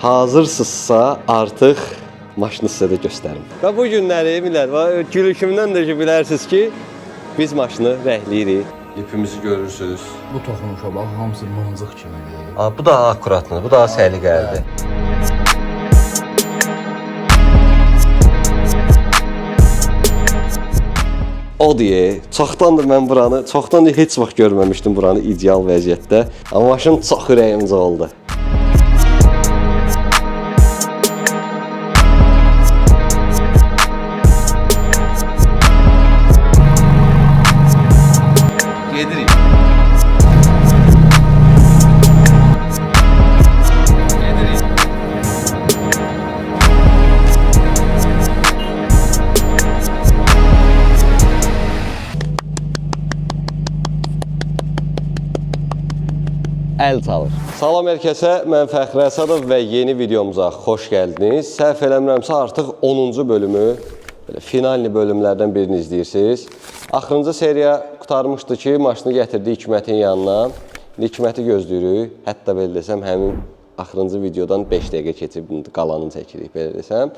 Hazırsınızsa artıq maşını sizə də göstərim. Və bu günləri millət, gülüşümdən də ki bilərsiniz ki, biz maşını rəhləyirik. İpimizi görürsünüz. Bu toxunuşa bax, hamısı mıncıq kimidir. Aa, bu daha akkuratlıdır, bu daha səliqəlidir. O deyə, çoxdandır mən buranı, çoxdandır heç vaxt görməmişdim buranı ideal vəziyyətdə. Amma maşın çox ürəyimcə oldu. Gedirik. Gedirik. Əl çalır. Salam hər kəsə, mən Fəxri Əsədov və yeni videomuza xoş gəldiniz. Səhv eləmirəmsə artıq 10-cu bölümü, belə finalni bölümlərdən birini izləyirsiniz. Axırıncı seriya qurtarmışdı ki, maşını gətirdik Hikmətin yanına. İndi Hikməti gözləyirik. Hətta belə desəm, həmin axırıncı videodan 5 dəqiqə keçib indi qalanını çəkirik, belə desəm.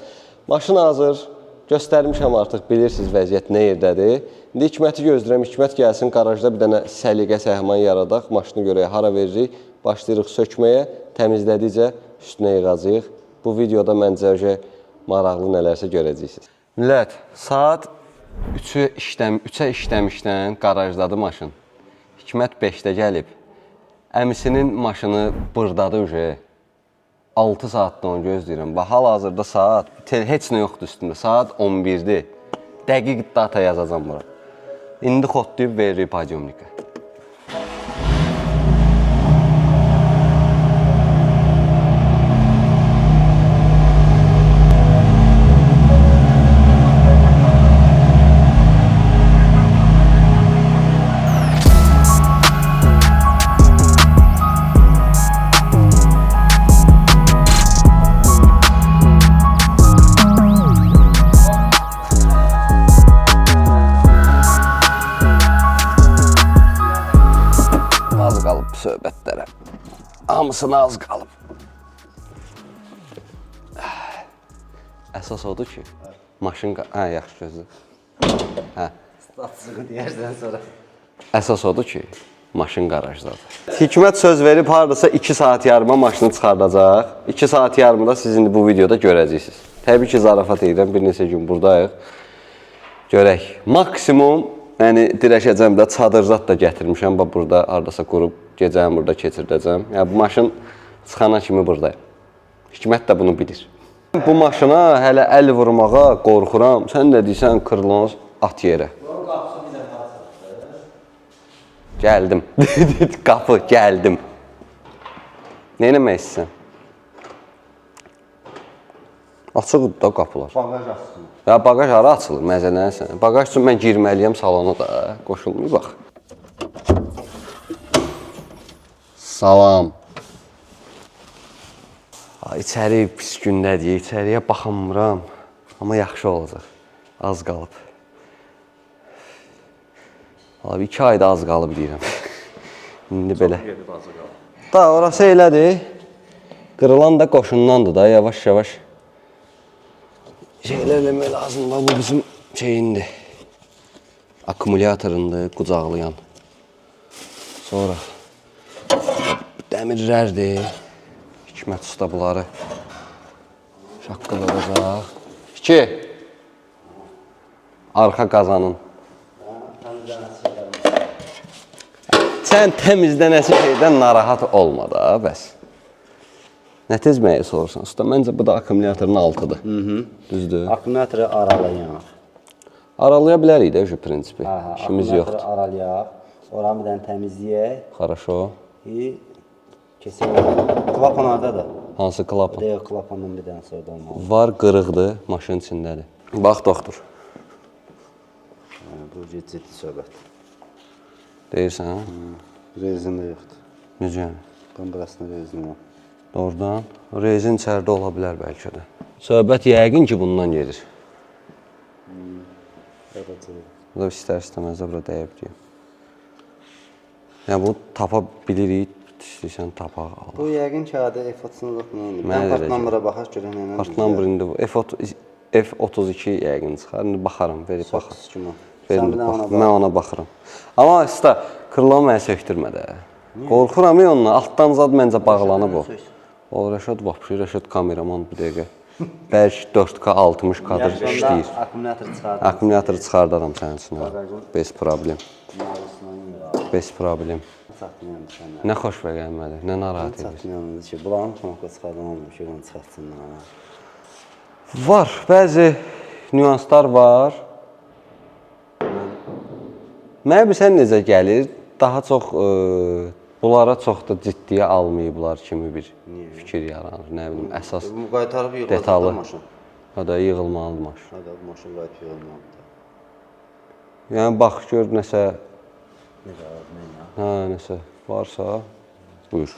Maşın hazır. Göstərmişəm artıq, bilirsiniz vəziyyət nə yerdədir. İndi Hikməti gözləyirəm, Hikmət gəlsin, qarajda bir dənə səliqə səhman yaradaq, maşını görək hara veririk. Başlayırıq sökməyə, təmizlədikcə üstünə yığacağıq. Bu videoda məncə maraqlı nələrsə görəcəksiniz. Millət, saat 3-ü işləm, 3-ə işləmişdən qarajdadır maşın. Hikmət 5-də gəlib. Əmisinin maşını burdadır uje. 6 saatdan onu gözləyirəm. Bax hal-hazırda saat heç nə yoxdur üstündə. Saat 11-dir. Dəqiq data yazacağam bura. İndi xotlayıb veririk padyomnika. Az qalıb söhbətlərə. Hamısına az qalıb. Əsas odur ki, maşın hə, yaxşı gözlə. Hə. Statusunu deyərsən sonra. Əsas odur ki, maşın qarajdadır. Hikmət söz verib hardasa 2 saat yarıma maşını çıxardacaq. 2 saat yarımda siz indi bu videoda görəcəksiniz. Təbii ki, zarafat edirəm, bir neçə gün buradayıq. Görək. Maksimum, yəni dirəşəcəm də, çadır zat da gətirmişəm. Bax burada hardasa qurub gecəni burada keçirdəcəm. Yəni bu maşın çıxana kimi buradayım. Hikmət də bunu bilir. Bu maşına hələ əl vurmağa qorxuram. Sən də deyirsən kırılmaz at yerə. Gəldim. Qapı gəldim. Nə etmək istəyirsən? Açıqdır da qapılar. Bagaj açsın. Ya bagaj hara açılır, məzələnirsən. Bagaj üçün mən girməliyəm salona da, qoşulmuyor bax. Salam. Ay, içəri pis gündədir, içəriyə baxamıram. Amma yaxşı olacaq. Az qalıb. Abi 2 ayda az qalıb deyirəm. İndi belə. Da orası elədir. Qırılan da qoşundandır da yavaş-yavaş. Şeylər eləmək lazımdır. Bu bizim şeyindir. Akkumulyatorundur, qucaqlayan. Sonra dəmirlərdir. Hikmət usta bunları şaqqıldadacaq. 2. Arxa qazanın. Sən təmizlənəsi şeydən narahat olma da, bəs. Nə tez məyus olursan usta? Məncə bu da akkumulyatorun altıdır. Hı. Düzdür. Akkumulatoru aralayaq. Aralaya bilərik də şu prinsipi. Aha, İşimiz akkumulatoru yoxdur. Aralayaq. Oranı bir dənə təmizləyək. Xaraşo. İ keçək. Klapan hardadır? Hansı klapan? Deyək klapandan bir dənə sonra olmalı. Var qırıqdır, maşın içindədir. Bax doktor. Hə, bu ciddi söhbət. Deyirsən, hə? Rezin də yoxdur. Necə yəni? Kompressorun rezini var. Doğrudan. Rezin içəridə ola bilər bəlkə də. Söhbət yəqin ki bundan gedir. Evet. Bu da istər-istəməz də bura dəyib deyim. Yəni bunu tapa bilirik, İstəyirsən tapaq al. Bu yəqin ki, adi F30-un yox nə idi? Mənə Mən də part elə number'a baxaq görək nə ilə. Part number indi bu F30 F32 yəqin çıxar. İndi baxaram, verib baxaram. 32 manat. Verin Sən bir dənə bax, ona bax. mən ona baxıram. Amma usta, krılonu mənə söktürmə də. Qorxuram ey ondan. Altdan zad məncə bağlanıb o. O Rəşad vapşı, Rəşad kameraman bu dəqiqə. Bərk 4K 60 kadr işləyir. Akkumulyator çıxardım. Akkumulatoru çıxardaram sənin üçün. Ha. Bez problem. Bez problem. Çatmayan sənə. Nə xoşuna gəlmədi, nə narahat edir. Çatmayan ki, bulanın knopka çıxardan olmuş, onu çıxartsınlar. Var, bəzi nüanslar var. Mənə bilsən necə gəlir? Daha çox bunlara çox da ciddiyə almayıblar kimi bir fikir yaranır. Nə bilim, əsas Bu qaytarıb yığılacaq detalı. da maşın. Ha da yığılmalıdır maşın. Ha da bu maşın qayıtıb yığılmalıdır. Yəni bax gör nəsə, Necə abi, mən ya? hə, nəsə varsa buyur.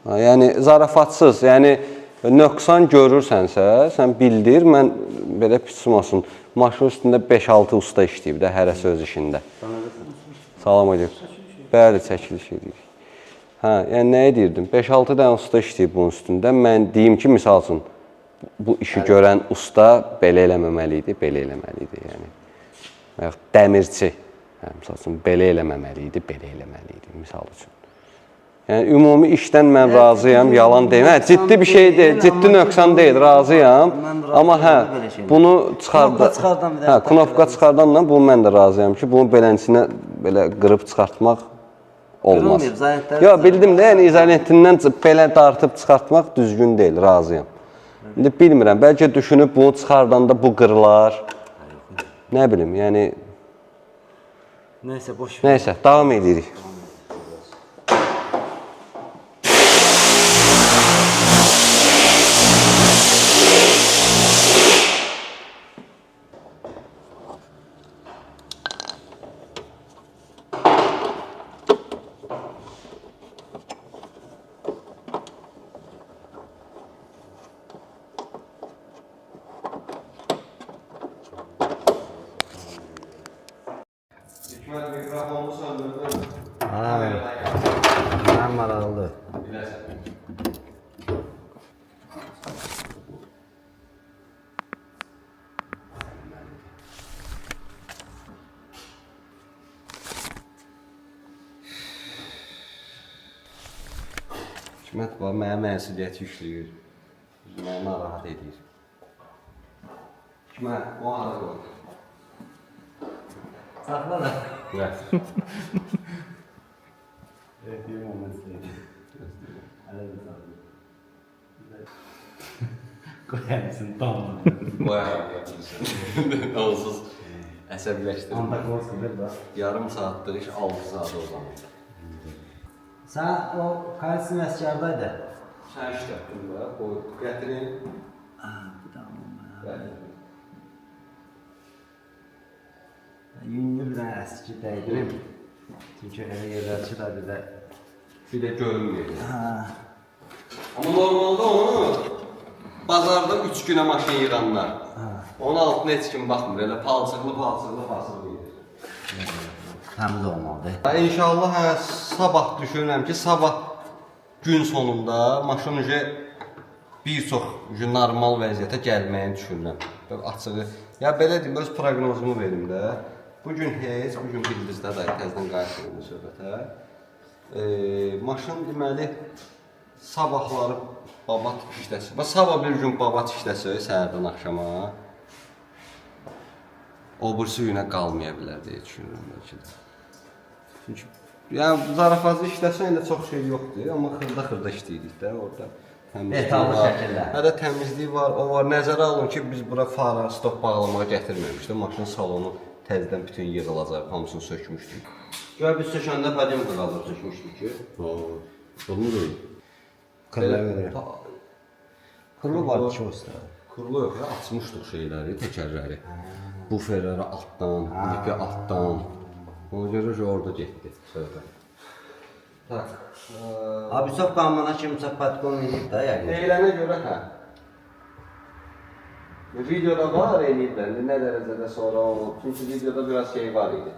Ha, yəni zarafatsız, yəni nöqsan görürsənsə, sən bildir, mən belə pisim olsun. Maşın üstündə 5-6 usta işləyib də, hərəsi öz işində. Salam əleykum. Bəli, çəkiliş edirik. Hə, yəni nəyi deyirdim? 5-6 dənə usta işləyib bunun üstündə. Mən deyim ki, misal üçün bu işi görən usta belə eləməməli idi, belə eləməli idi, yəni. Və yaxud dəmirçi, hə, misal üçün belə eləməməli idi, belə eləməli idi, misal üçün. Yəni ümumi işdən mən razıyam, yalan deyim. Hə, ciddi bir şey deyil, ciddi nöqsan deyil, razıyam. Amma hə, bunu çıxarda. Knopka çıxardan bir dənə Hə, knopka çıxardanla bunu mən də razıyam ki, bunu beləsinə belə qırıb çıxartmaq olmaz. Qırılmayıb, izolentləri Yox, bildim də, yəni izolentindən belə dartıb çıxartmaq düzgün deyil, razıyam. İndi bilmirəm, bəlkə düşünüb bunu çıxardanda bu qırılar. Nə bilim, yəni Nəysə boş ver. nəysə, davam edirik. Hikmət mikrofonu söndürdüm. Mən maraqlı. Hikmət var, mənə məsuliyyət yükləyir. Məni narahat edir. Hikmət, o hara qoy? Saxla da. Gəl. Evet, bir moment. Qoyarsan tam. Qoyaram bilirsən. Onsuz əsəbləşdirmə. Antakorski bir da. Yarım saatlıq iş 6 saata uzanır. Sən o kalsium əsgərdaydı. Sən işlətdin də, qoy, gətirin. Bu da Gətirin. Yüngül bir dənə əski dəydirim. Çünki elə yerlər ki, da bir də Bir də görünmür. Amma normalda onu bazarda 3 günə maşın yığanlar. Onun altına heç kim baxmır. Elə palçıqlı palçıqlı basır gedir. təmiz olmalıdır. Hə, İnşallah hə, sabah düşünürəm ki, sabah gün sonunda maşın uje bir çox uje normal vəziyyətə gəlməyini düşünürəm. Belə açığı. Ya belə deyim, öz proqnozumu verim də. Bu gün heç, bu gün bildizdə də təzədən qayıtdım bu söhbətə. Maşın deməli sabahları babat işləsə. Bax sabah bir gün babat işləsə səhərdən axşama. O birisi günə qalmaya bilər deyə düşünürəm bəlkə də. Çünki yəni zarafatlı işləsən elə çox şey yoxdur, amma xırda-xırda işləyirik də orada. Təmizlik Detallı var. şəkildə. Hə də təmizlik var, o var. Nəzərə alın ki, biz bura fara, stop bağlamağa gətirməmişdik. Maşın salonu təzədən bütün yığılacaq, hamısını sökmüşdük. Gör biz sökəndə podemka qaldırıb sökmüşdük ki. Olmur. Kırla verir. Kırlı var ki usta. Kurulu yox, ya, açmışdıq şeyləri, təkərləri. Buferləri altdan, lipi altdan. Ona görə ki, orada getdi söhbət. Tak. Abi çox qanmana kimsə patqon eləyib də yəqin. Deyilənə görə hə. Videoda var eləyiblər. İndi nə dərəcədə sonra olub. Çünki videoda biraz şey var idi.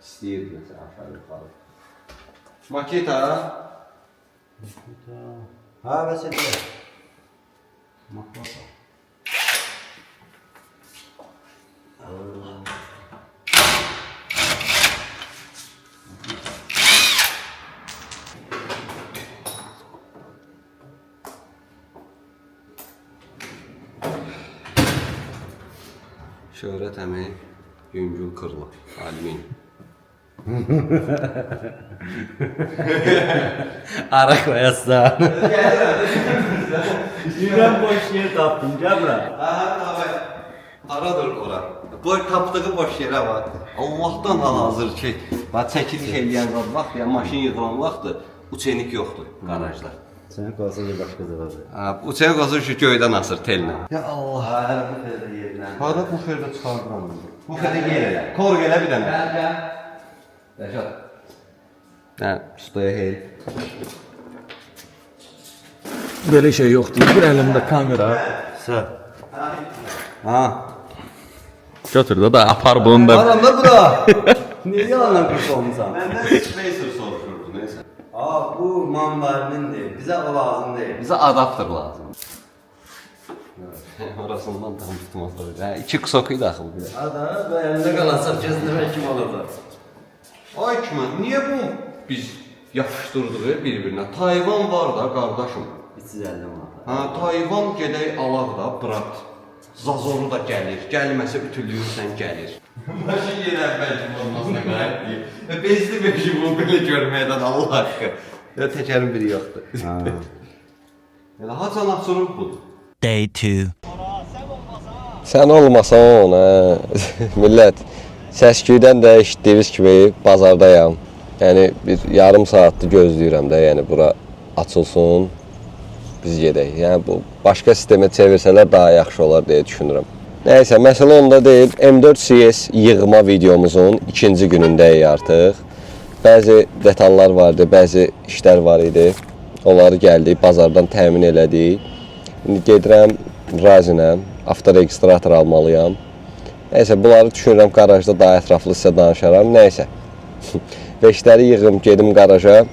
İstəyirdi məsələn aşağı yuxarı. Makita. Ha, bəs elə. Makita. Şöhrət əmi yüngül kırlı. Alüminyum. Ara qoyasan. Birdən boş yer tapdım, gəl bura. Aha, tabii. Haradır ora? Boy tapdığı boş yerə bax. Allahdan hal-hazır ki, bax çəkiliş eləyən zad vaxt, ya maşın yığılan vaxtdır, uçenik yoxdur qarajda. Sən qalsa bir başqa cavab. Ha, uçenik olsa şu göydən asır tellə. Ya Allah. Ha, hələ bu xeyirdə yerindən. Harda bu xeyirdə çıxardıram bunu. Bu xeyirdə yer elə. Korg elə bir dənə. Gəl, gəl. Rəşad. Hə, ustaya heyl. Belə şey yoxdur. Bir əlimdə kamera. Sən. Ha. Götür də da apar bunu da. Haram da bura. Niyə yalandan qırış olmusan? Məndən spacer soruşurdu, neysə. Aa, bu mandarindir. Bizə o lazım deyil. Bizə adaptör lazım. Orasından tam tutmaz da. Hə, iki qusok idi axı bu bir. Ha da, bu əlində qalacaq, gözləmək kim olacaq. Ay kimi, niyə bu biz yapışdırdıq bir-birinə? Tayvan var da qardaşım. 350 manat. Ha, Tayvan gedək alaq da, brat. Zazoru da gəlir. Gəlməsə ütülüyürsən gəlir. Maşın yenə əvvəlki formasına qayıtdı. Bezdi beşi bunu belə görməkdən Allah haqqı. Ya təkərin biri yoxdur. Elə hacan açılır budur. Day 2. Sən olmasan, hə, millət, səs-küydən də eşitdiyiniz kimi bazardayam. Yəni bir yarım saatdır gözləyirəm də, yəni bura açılsın, biz gedək. Yəni bu başqa sistemə çevirsələr daha yaxşı olar deyə düşünürəm. Nəysə, məsələ onda deyil. M4 CS yığma videomuzun ikinci günündəyik artıq. Bəzi detallar vardı, bəzi işlər var idi. Onları gəldik, bazardan təmin elədik. İndi gedirəm Razinə, avtoregistrator almalıyam. Nəysə, bunları düşünürəm, qarajda daha ətraflı sizə danışaram. Nəysə, veşləri yığım, gedim qaraja.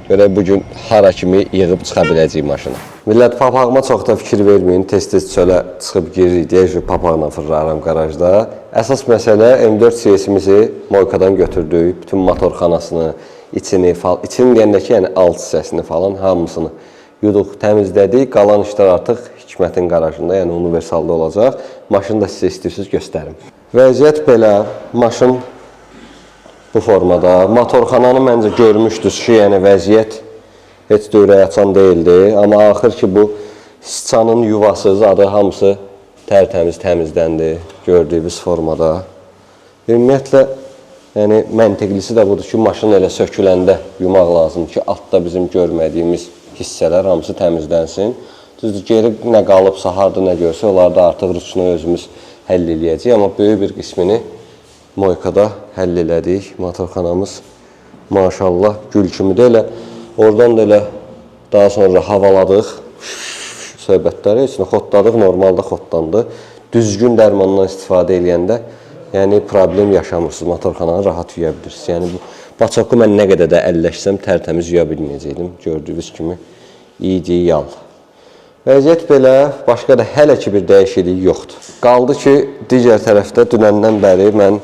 Görək bu gün hara kimi yığıb çıxa biləcəyik maşını. Millət, papağıma çox da fikir verməyin. Tez-tez çölə çıxıb giririk deyə ki, papaqla fırlaram qarajda. Əsas məsələ M4 CS-imizi moykadan götürdük. Bütün motorxanasını, içini, içini deyəndə ki, yəni alt hissəsini falan hamısını yuduq, təmizlədik. Qalan işlər artıq Hikmətin qarajında, yəni universalda olacaq. Maşını da sizə istəyirsiniz göstərim. Vəziyyət belə, maşın bu formada. Motorxananı məncə görmüşdünüz ki, yəni vəziyyət heç də ürək açan deyildi. Amma axır ki bu siçanın yuvası, zadı hamısı tərtəmiz təmizləndi gördüyünüz formada. Ümumiyyətlə, yəni məntiqlisi də budur ki, maşın elə söküləndə yumaq lazımdır ki, altda bizim görmədiyimiz hissələr hamısı təmizlənsin. Düzdür, geri nə qalıbsa, harda nə görsə, onları da artıq ruçunu özümüz həll eləyəcəyik. Amma böyük bir qismini moykada həll elədik. Motorxanamız maşallah gül kimidir. Elə oradan da elə daha sonra havaladıq söhbətləri, heç nə xotladıq, normalda xotlandı. Düzgün dərmandan istifadə eləyəndə, yəni problem yaşamırsınız, motorxananı rahat yuya bilirsiniz. Yəni bu baçoku mən nə qədər də əlləşsəm tərtəmiz yuya bilməyəcəkdim. Gördüyünüz kimi ideal. Vəziyyət belə, başqa da hələ ki bir dəyişiklik yoxdur. Qaldı ki, digər tərəfdə dünəndən bəri mən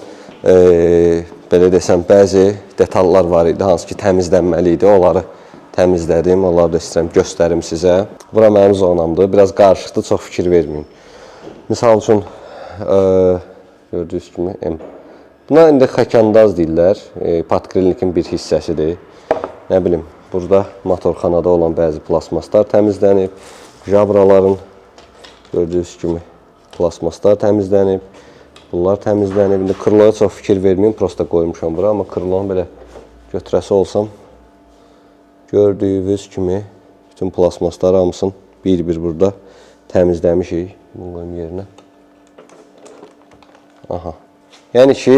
belə desəm, bəzi detallar var idi, hansı ki təmizlənməli idi, onları təmizlədim, onları da istəyirəm göstərim sizə. Bura mənim zonamdır, biraz qarışıqdır, çox fikir verməyin. Misal üçün, gördüyünüz kimi M. Buna indi xəkəndaz deyirlər, podkrilnikin bir hissəsidir. Nə bilim, burada motorxanada olan bəzi plasmaslar təmizlənib, jabraların gördüyünüz kimi plasmaslar təmizlənib, bunlar təmizlənib. İndi kırloya çox fikir verməyim, prosta qoymuşam bura, amma kırlonu belə götürəsi olsam, gördüyünüz kimi bütün plasmaslar hamısını bir-bir burada təmizləmişik. Bunu qoyum yerinə. Aha. Yəni ki,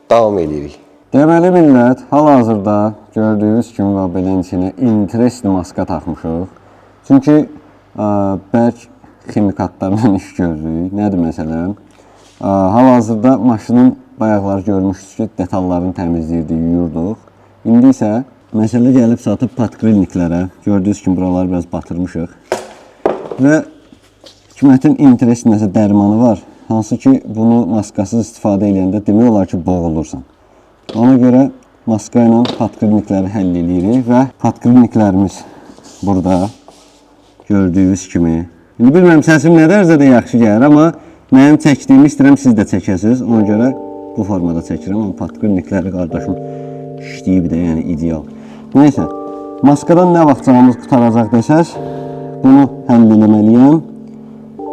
davam eləyirik. Deməli millət, hal-hazırda gördüyünüz kimi və belin içinə interesli maska taxmışıq. Çünki bərk ximikatlarla iş görürük. Nədir məsələn? Hal-hazırda maşının Bayaqlar görmüşdünüz ki, detallarını təmizləyirdik, yuyurduq. İndi isə məsələ gəlib çatıb podkrilniklərə. Gördüyünüz kimi buraları biraz batırmışıq. Və Hikmətin interesli nəsə dərmanı var. Hansı ki, bunu maskasız istifadə edəndə demək olar ki, boğulursan. Ona görə maska ilə podkrilnikləri həll eləyirik və podkrilniklərimiz burada gördüyünüz kimi. İndi bilmirəm səsim nə dərəcədə yaxşı gəlir, amma mənim çəkdiyimi istəyirəm siz də çəkəsiniz. Ona görə bu formada çəkirəm. Amma podkrilnikləri qardaşım işləyib də, yəni ideal. Nəysə, maskadan nə vaxt canımız qurtaracaq desəz, bunu həll eləməliyəm.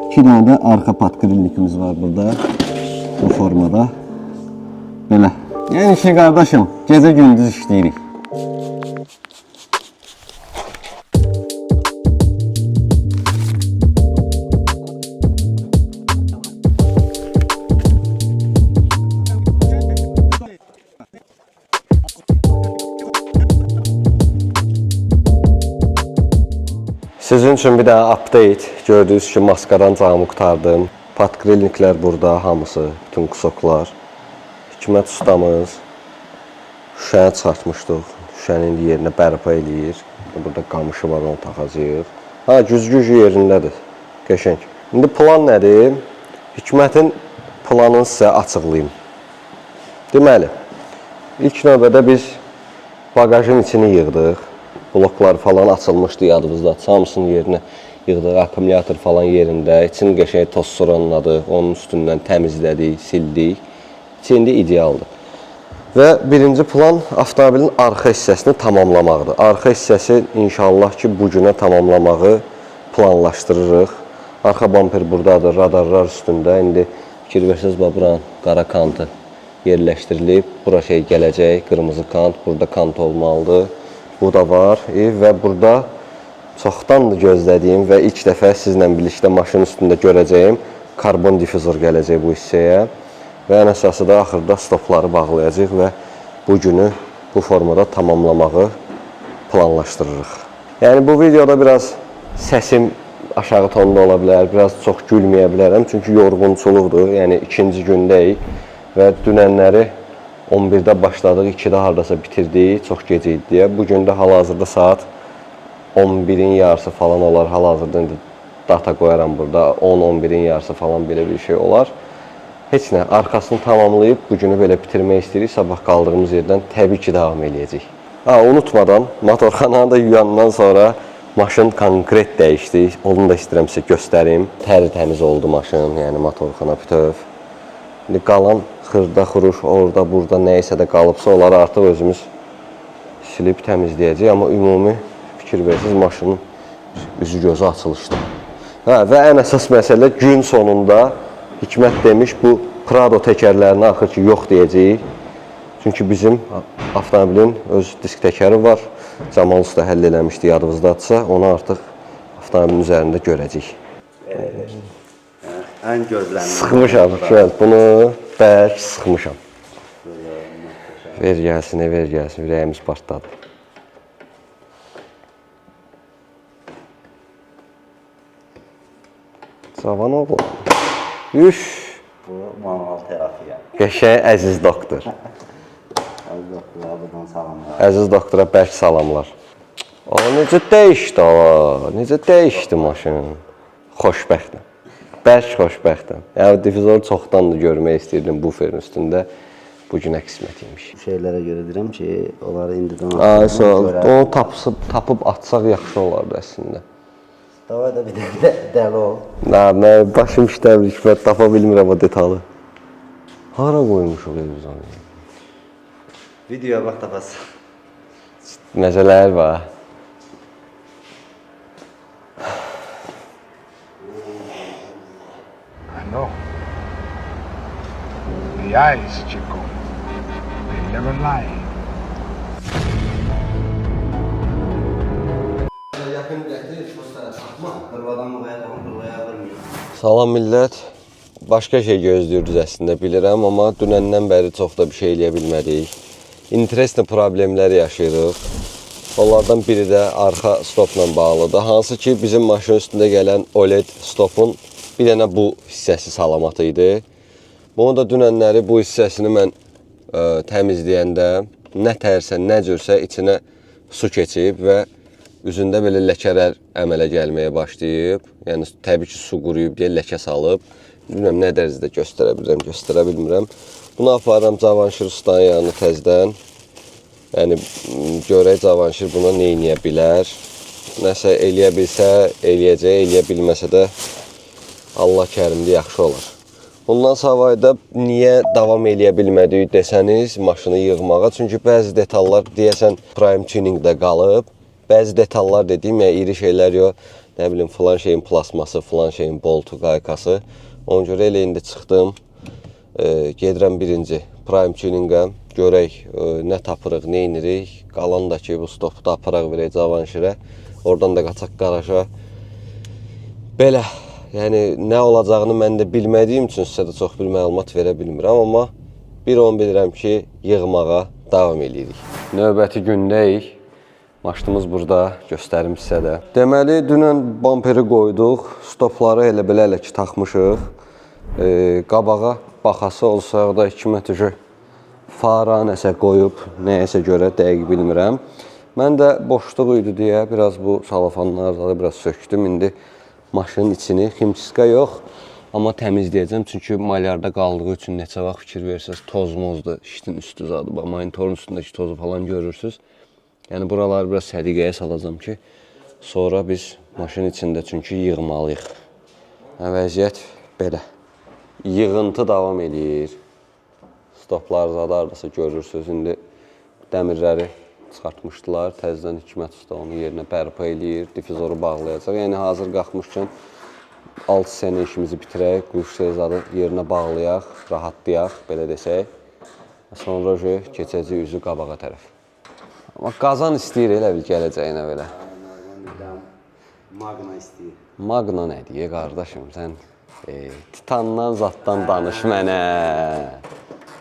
İki dənə də arxa podkrilnikimiz var burada. Bu formada. Belə. Yəni ki, qardaşım, gecə gündüz işləyirik. Sizin üçün bir daha update. Gördüyünüz kimi maskadan camı qurtardım. Podkrilniklər burada hamısı, bütün kusoklar. Hikmət ustamız şüşəni çıxartmışdıq. Şüşəni indi yerinə bərpa eləyir. Burada qamışı var, onu taxacağıq. Ha, güzgü yerindədir. Qəşəng. İndi plan nədir? Hikmətin planını sizə açıqlayım. Deməli, ilk növbədə biz bagajın içini yığdıq. Bloklar falan açılmışdı yadımızda. Hamısını yerinə yığdıq. Akkumulyator falan yerində. İçini qəşəng toz soranladıq. Onun üstündən təmizlədik, sildik. İçi indi idealdır. Və birinci plan avtomobilin arxa hissəsini tamamlamaqdır. Arxa hissəsi inşallah ki, bu günə tamamlamağı planlaşdırırıq. Arxa bamper buradadır, radarlar üstündə. İndi fikir versəniz, bax buranın qara kantı yerləşdirilib. Bura şey gələcək, qırmızı kant, burada kant olmalıdır. Bu da var və burada çoxdandır gözlədiyim və ilk dəfə sizlə birlikdə maşının üstündə görəcəyim karbon difüzor gələcək bu hissəyə. Və ən əsası da axırda stopları bağlayacağıq və bu günü bu formada tamamlamağı planlaşdırırıq. Yəni bu videoda biraz səsim aşağı tonda ola bilər, biraz çox gülməyə bilərəm, çünki yorğunçuluqdur. Yəni ikinci gündəyik və dünənləri 11-də başladıq, 2-də hardasa bitirdik, çox gec idi deyə. Bu gün də hal-hazırda saat 11-in yarısı falan olar. Hal-hazırda indi data qoyaram burada. 10-11-in yarısı falan belə bir şey olar. Heç nə, arxasını tamamlayıb bu günü belə bitirmək istəyirik. Sabah qaldığımız yerdən təbii ki, davam eləyəcəyik. Ha, unutmadan, motorxananı da yuyandan sonra maşın konkret dəyişdi. Onu da istəyirəm sizə göstərim. Tərtəmiz oldu maşın, yəni motorxana bütöv. İndi qalan xırda xuruş orada, burada nə isə də qalıbsa, onları artıq özümüz silib təmizləyəcəyik. Amma ümumi fikir versiniz, maşının üzü gözü açılışdı. Hə, və ən əsas məsələ gün sonunda Hikmət demiş, bu Prado təkərlərini axır ki, yox deyəcəyik. Çünki bizim avtomobilin öz disk təkəri var. Camal Usta həll eləmişdi, yadınızdadırsa, onu artıq avtomobilin üzərində görəcəyik. Ən gözlənilən. Sıxmışam, Hikmət, bunu bərk sıxmışam. Ver gəlsin, ver gəlsin, ürəyimiz partladı. Cavan oğlan. Üf, Bu manual terapiya. qəşəng əziz doktor. Əziz doktorlara buradan salamlar. Əziz doktora bərk salamlar. O necə dəyişdi o? Necə dəyişdi maşın? Xoşbəxtəm. Bərk xoşbəxtəm. Yəni difüzoru çoxdandır görmək istəyirdim buferin üstündə. Bu günə qismət imiş. Bu şeylərə görə deyirəm ki, onları indidən Ay, sağ ol. Onu tapıb atsaq yaxşı olardı əslində. Davay da bir də dəli ol. Nə, mən başım işləmir, Hikmət, tapa bilmirəm o detalı. Hara qoymuşuq biz onu? Videoya bax tapasan. Məzələr var. I know. The eyes, Chico, they never lie. Salam millət. Başqa şey gözləyirdiniz əslində bilirəm, amma dünəndən bəri çox da bir şey eləyə bilmədik. Interesli problemlər yaşayırıq. Onlardan biri də arxa stopla bağlıdır. Hansı ki bizim maşın üstündə gələn OLED stopun bir dənə bu hissəsi salamat idi. Bunu da dünənləri bu hissəsini mən təmizləyəndə nə tərsə, nə cürsə içinə su keçib və üzündə belə ləkələr əmələ gəlməyə başlayıb. Yəni təbii ki, su quruyub deyə ləkə salıb. Bilmirəm nə dərəcədə göstərə bilirəm, göstərə bilmirəm. Bunu aparıram Cavanşir ustanın yanına təzədən. Yəni görək Cavanşir buna nə eləyə bilər. Nəsə eləyə bilsə, eləyəcək, eləyə bilməsə də Allah kərimdir, yaxşı olar. Bundan savayı da niyə davam eləyə bilmədik desəniz maşını yığmağa, çünki bəzi detallar deyəsən Prime Tuning-də qalıb. Bəzi detallar dediyim, yəni iri şeylər yox, nə bilim filan şeyin plasması, filan şeyin boltu, qaykası. Ona görə elə indi çıxdım. Gedirəm birinci Prime Tuning-ə, görək nə tapırıq, nə edirik. Qalan da ki, bu stopu da aparaq verək Cavanşirə. Oradan da qaçaq qaraja. Belə, yəni nə olacağını mən də bilmədiyim üçün sizə də çox bir məlumat verə bilmirəm, amma bir onu bilirəm ki, yığmağa davam eləyirik. Növbəti gündəyik. Maşınımız burada, göstərim sizə də. Deməli, dünən bamperi qoyduq, stopları elə belə elə ki taxmışıq. Qabağa baxası olsaq da 2 metrə fara nəsə qoyub, nəyəsə görə dəqiq bilmirəm. Mən də boşluq idi deyə biraz bu salafanları biraz sökdüm. İndi maşının içini ximsiska yox, amma təmizləyəcəm. Çünki malyarda qaldığı üçün neçə vaxt fikir versəz toz-mozdur, işin üstü zadı, bax, monitorun üstündəki tozu falan görürsüz. Yəni buraları biraz səliqəyə salacağam ki, sonra biz maşının içində çünki yığmalıyıq. Yəni, vəziyyət belə. Yığıntı davam eləyir. Stoplar zadı hardasa görürsünüz. İndi dəmirləri çıxartmışdılar. Təzədən Hikmət usta onu yerinə bərpa eləyir, difüzoru bağlayacaq. Yəni hazır qalxmışkən 6 sənə işimizi bitirək, quşu zadı yerinə bağlayaq, rahatlayaq, belə desək. Sonra keçəcək üzü qabağa tərəf. Amma qazan istəyir elə bir gələcəyinə belə. Magna istəyir. Magna nə deyə qardaşım, sən Titandan zaddan danış mənə.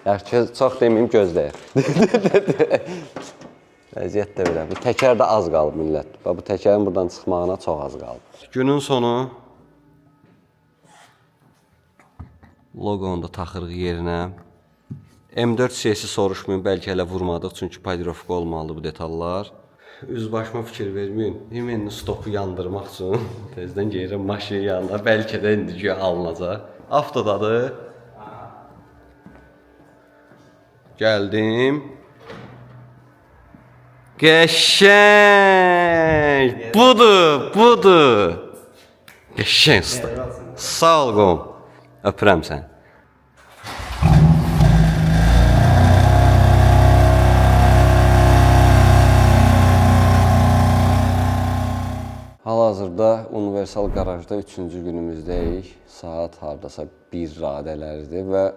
Yaxşı, çox deməyim, gözləyir. Vəziyyət də belə. Bu təkər də az qalıb millət. Bax, bu təkərin buradan çıxmağına çox az qalıb. Günün sonu loqonu da taxırıq yerinə. M4 CS-i soruşmayın, bəlkə hələ vurmadıq, çünki polirovka olmalıdır bu detallar. Üz başıma fikir verməyin. İmenini stopu yandırmaq üçün tezdən gedirəm maşının yanına. Bəlkə də indi güya alınacaq. Avtodadır. Gəldim. Qəşəng! Budur, budur. Qəşəng usta. Sağ ol qom. Öpürəm səni. Hal-hazırda Universal qarajda 3-cü günümüzdəyik. Saat hardasa 1 radələrdir və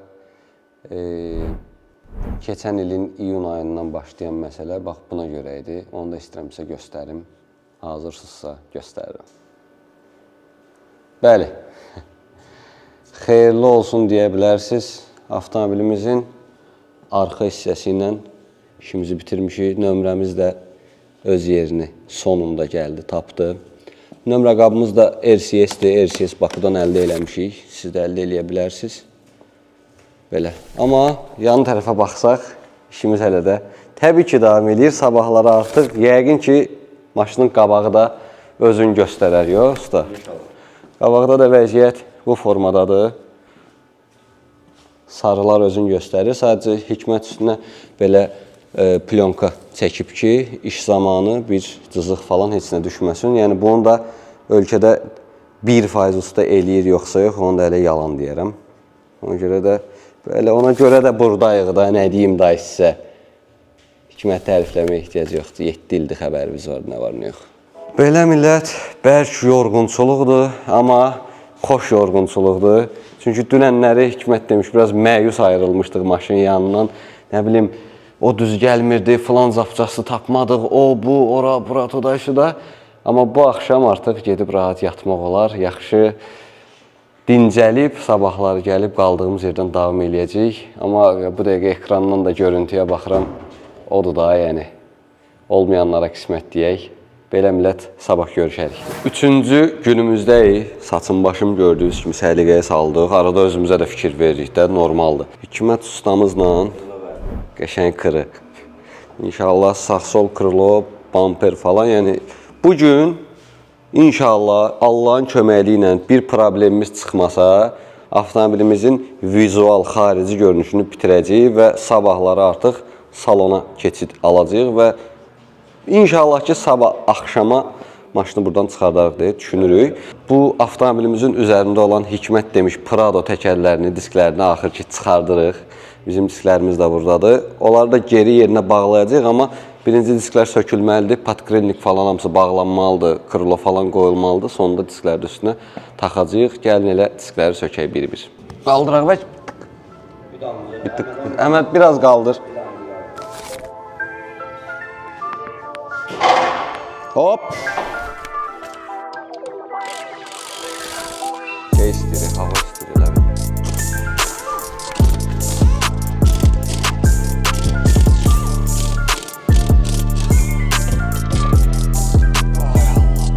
keçən ilin iyun ayından başlayan məsələ bax buna görə idi. Onu da istəyirəm sizə göstərim. Hazırsınızsa göstərirəm. Bəli. Xeyirli olsun deyə bilərsiniz. Avtomobilimizin arxa hissəsi ilə işimizi bitirmişik. Nömrəmiz də öz yerini sonunda gəldi, tapdı. Nömrə qabımız da RCS-dir. RCS Bakıdan əldə eləmişik. Siz də əldə eləyə bilərsiniz. Belə. Amma yan tərəfə baxsaq, işimiz hələ də təbii ki davam eləyir. Sabahları artıq yəqin ki maşının qabağı da özünü göstərər, yox usta? Qabaqda da vəziyyət bu formadadır. Sarılar özünü göstərir. Sadəcə Hikmət üstünə belə plyonka çəkib ki, iş zamanı bir cızıq falan heç nə düşməsin. Yəni bunu da ölkədə 1% usta eləyir yoxsa yox, onu da elə yalan deyərəm. Ona görə də belə ona görə də burdayıq da, nə deyim da sizə. Hikmət tərifləməyə ehtiyac yoxdur. 7 ildir xəbərimiz var, nə var, nə yox. Belə millət, bərk yorğunçuluqdur, amma xoş yorğunçuluqdur. Çünki dünənləri Hikmət demiş, biraz məyus ayrılmışdıq maşının yanından. Nə bilim, o düz gəlmirdi, filan zapçası tapmadıq, o, bu, ora, bura, toda, şuda. Amma bu axşam artıq gedib rahat yatmaq olar. Yaxşı dincəlib, sabahları gəlib qaldığımız yerdən davam eləyəcəyik. Amma bu dəqiqə ekrandan da görüntüyə baxıram. Odur da, yəni. Olmayanlara qismət deyək. Belə millət, sabah görüşərik. Üçüncü günümüzdəyik. Saçım başım gördüyünüz kimi səliqəyə saldıq. Arada özümüzə də fikir veririk də, normaldır. Hikmət ustamızla qəşəng qırıq. İnşallah sağ-sol krilo, bamper falan. Yəni bu gün inşallah Allahın köməkliyi ilə bir problemimiz çıxmasa, avtomobilimizin vizual xarici görünüşünü bitirəcəyik və sabahları artıq salona keçid alacağıq və İnşallah ki, sabah axşama maşını buradan çıxardarıq deyə düşünürük. Bu avtomobilimizin üzərində olan Hikmət demiş Prado təkərlərini, disklərini axır ki çıxardırıq. Bizim disklərimiz də burdadır. Onları da geri yerinə bağlayacağıq, amma birinci disklər sökülməlidir, podkrilnik falan hamısı bağlanmalıdır, krilo falan qoyulmalıdır. Sonunda diskləri də üstünə taxacağıq. Gəlin elə diskləri sökək bir-bir. Qaldıraq və bir tık. Əhməd biraz qaldır. Hop. Şey istəyir, hava istəyir elə bil.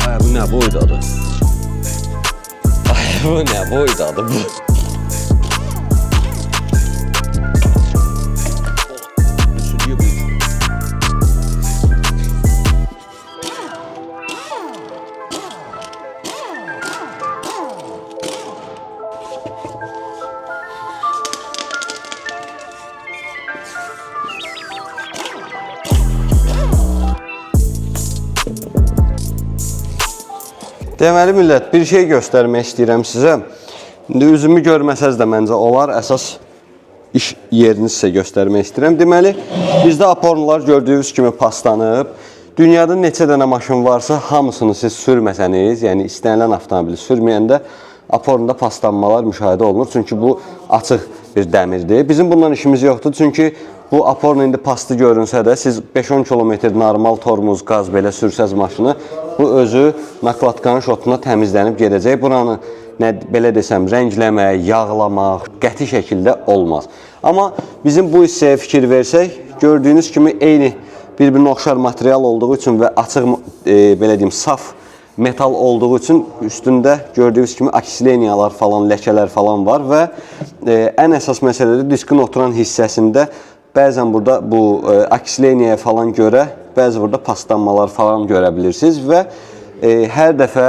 Ay, bu nə boydadır? Ay, bu nə boydadır bu? Deməli millət, bir şey göstərmək istəyirəm sizə. İndi üzümü görməsəz də məncə olar, əsas iş yerini sizə göstərmək istəyirəm. Deməli, bizdə apornlar gördüyünüz kimi paslanıb. Dünyada neçə dənə maşın varsa, hamısını siz sürməsəniz, yəni istənilən avtomobili sürməyəndə apornda paslanmalar müşahidə olunur. Çünki bu açıq bir dəmirdir. Bizim bundan işimiz yoxdur. Çünki bu aporn indi pastı görünsə də siz 5-10 kilometr normal tormuz, qaz belə sürsəz maşını, bu özü nakladkanın şotuna təmizlənib gedəcək. Buranı nə belə desəm, rəngləmək, yağlamaq qəti şəkildə olmaz. Amma bizim bu hissəyə fikir versək, gördüyünüz kimi eyni bir-birinə oxşar material olduğu üçün və açıq belə deyim, saf metal olduğu üçün üstündə gördüyünüz kimi aksileniyalar falan, ləkələr falan var və ən əsas məsələ də diskin oturan hissəsində bəzən burada bu aksileniyaya falan görə bəzi burada paslanmalar falan görə bilirsiniz və hər dəfə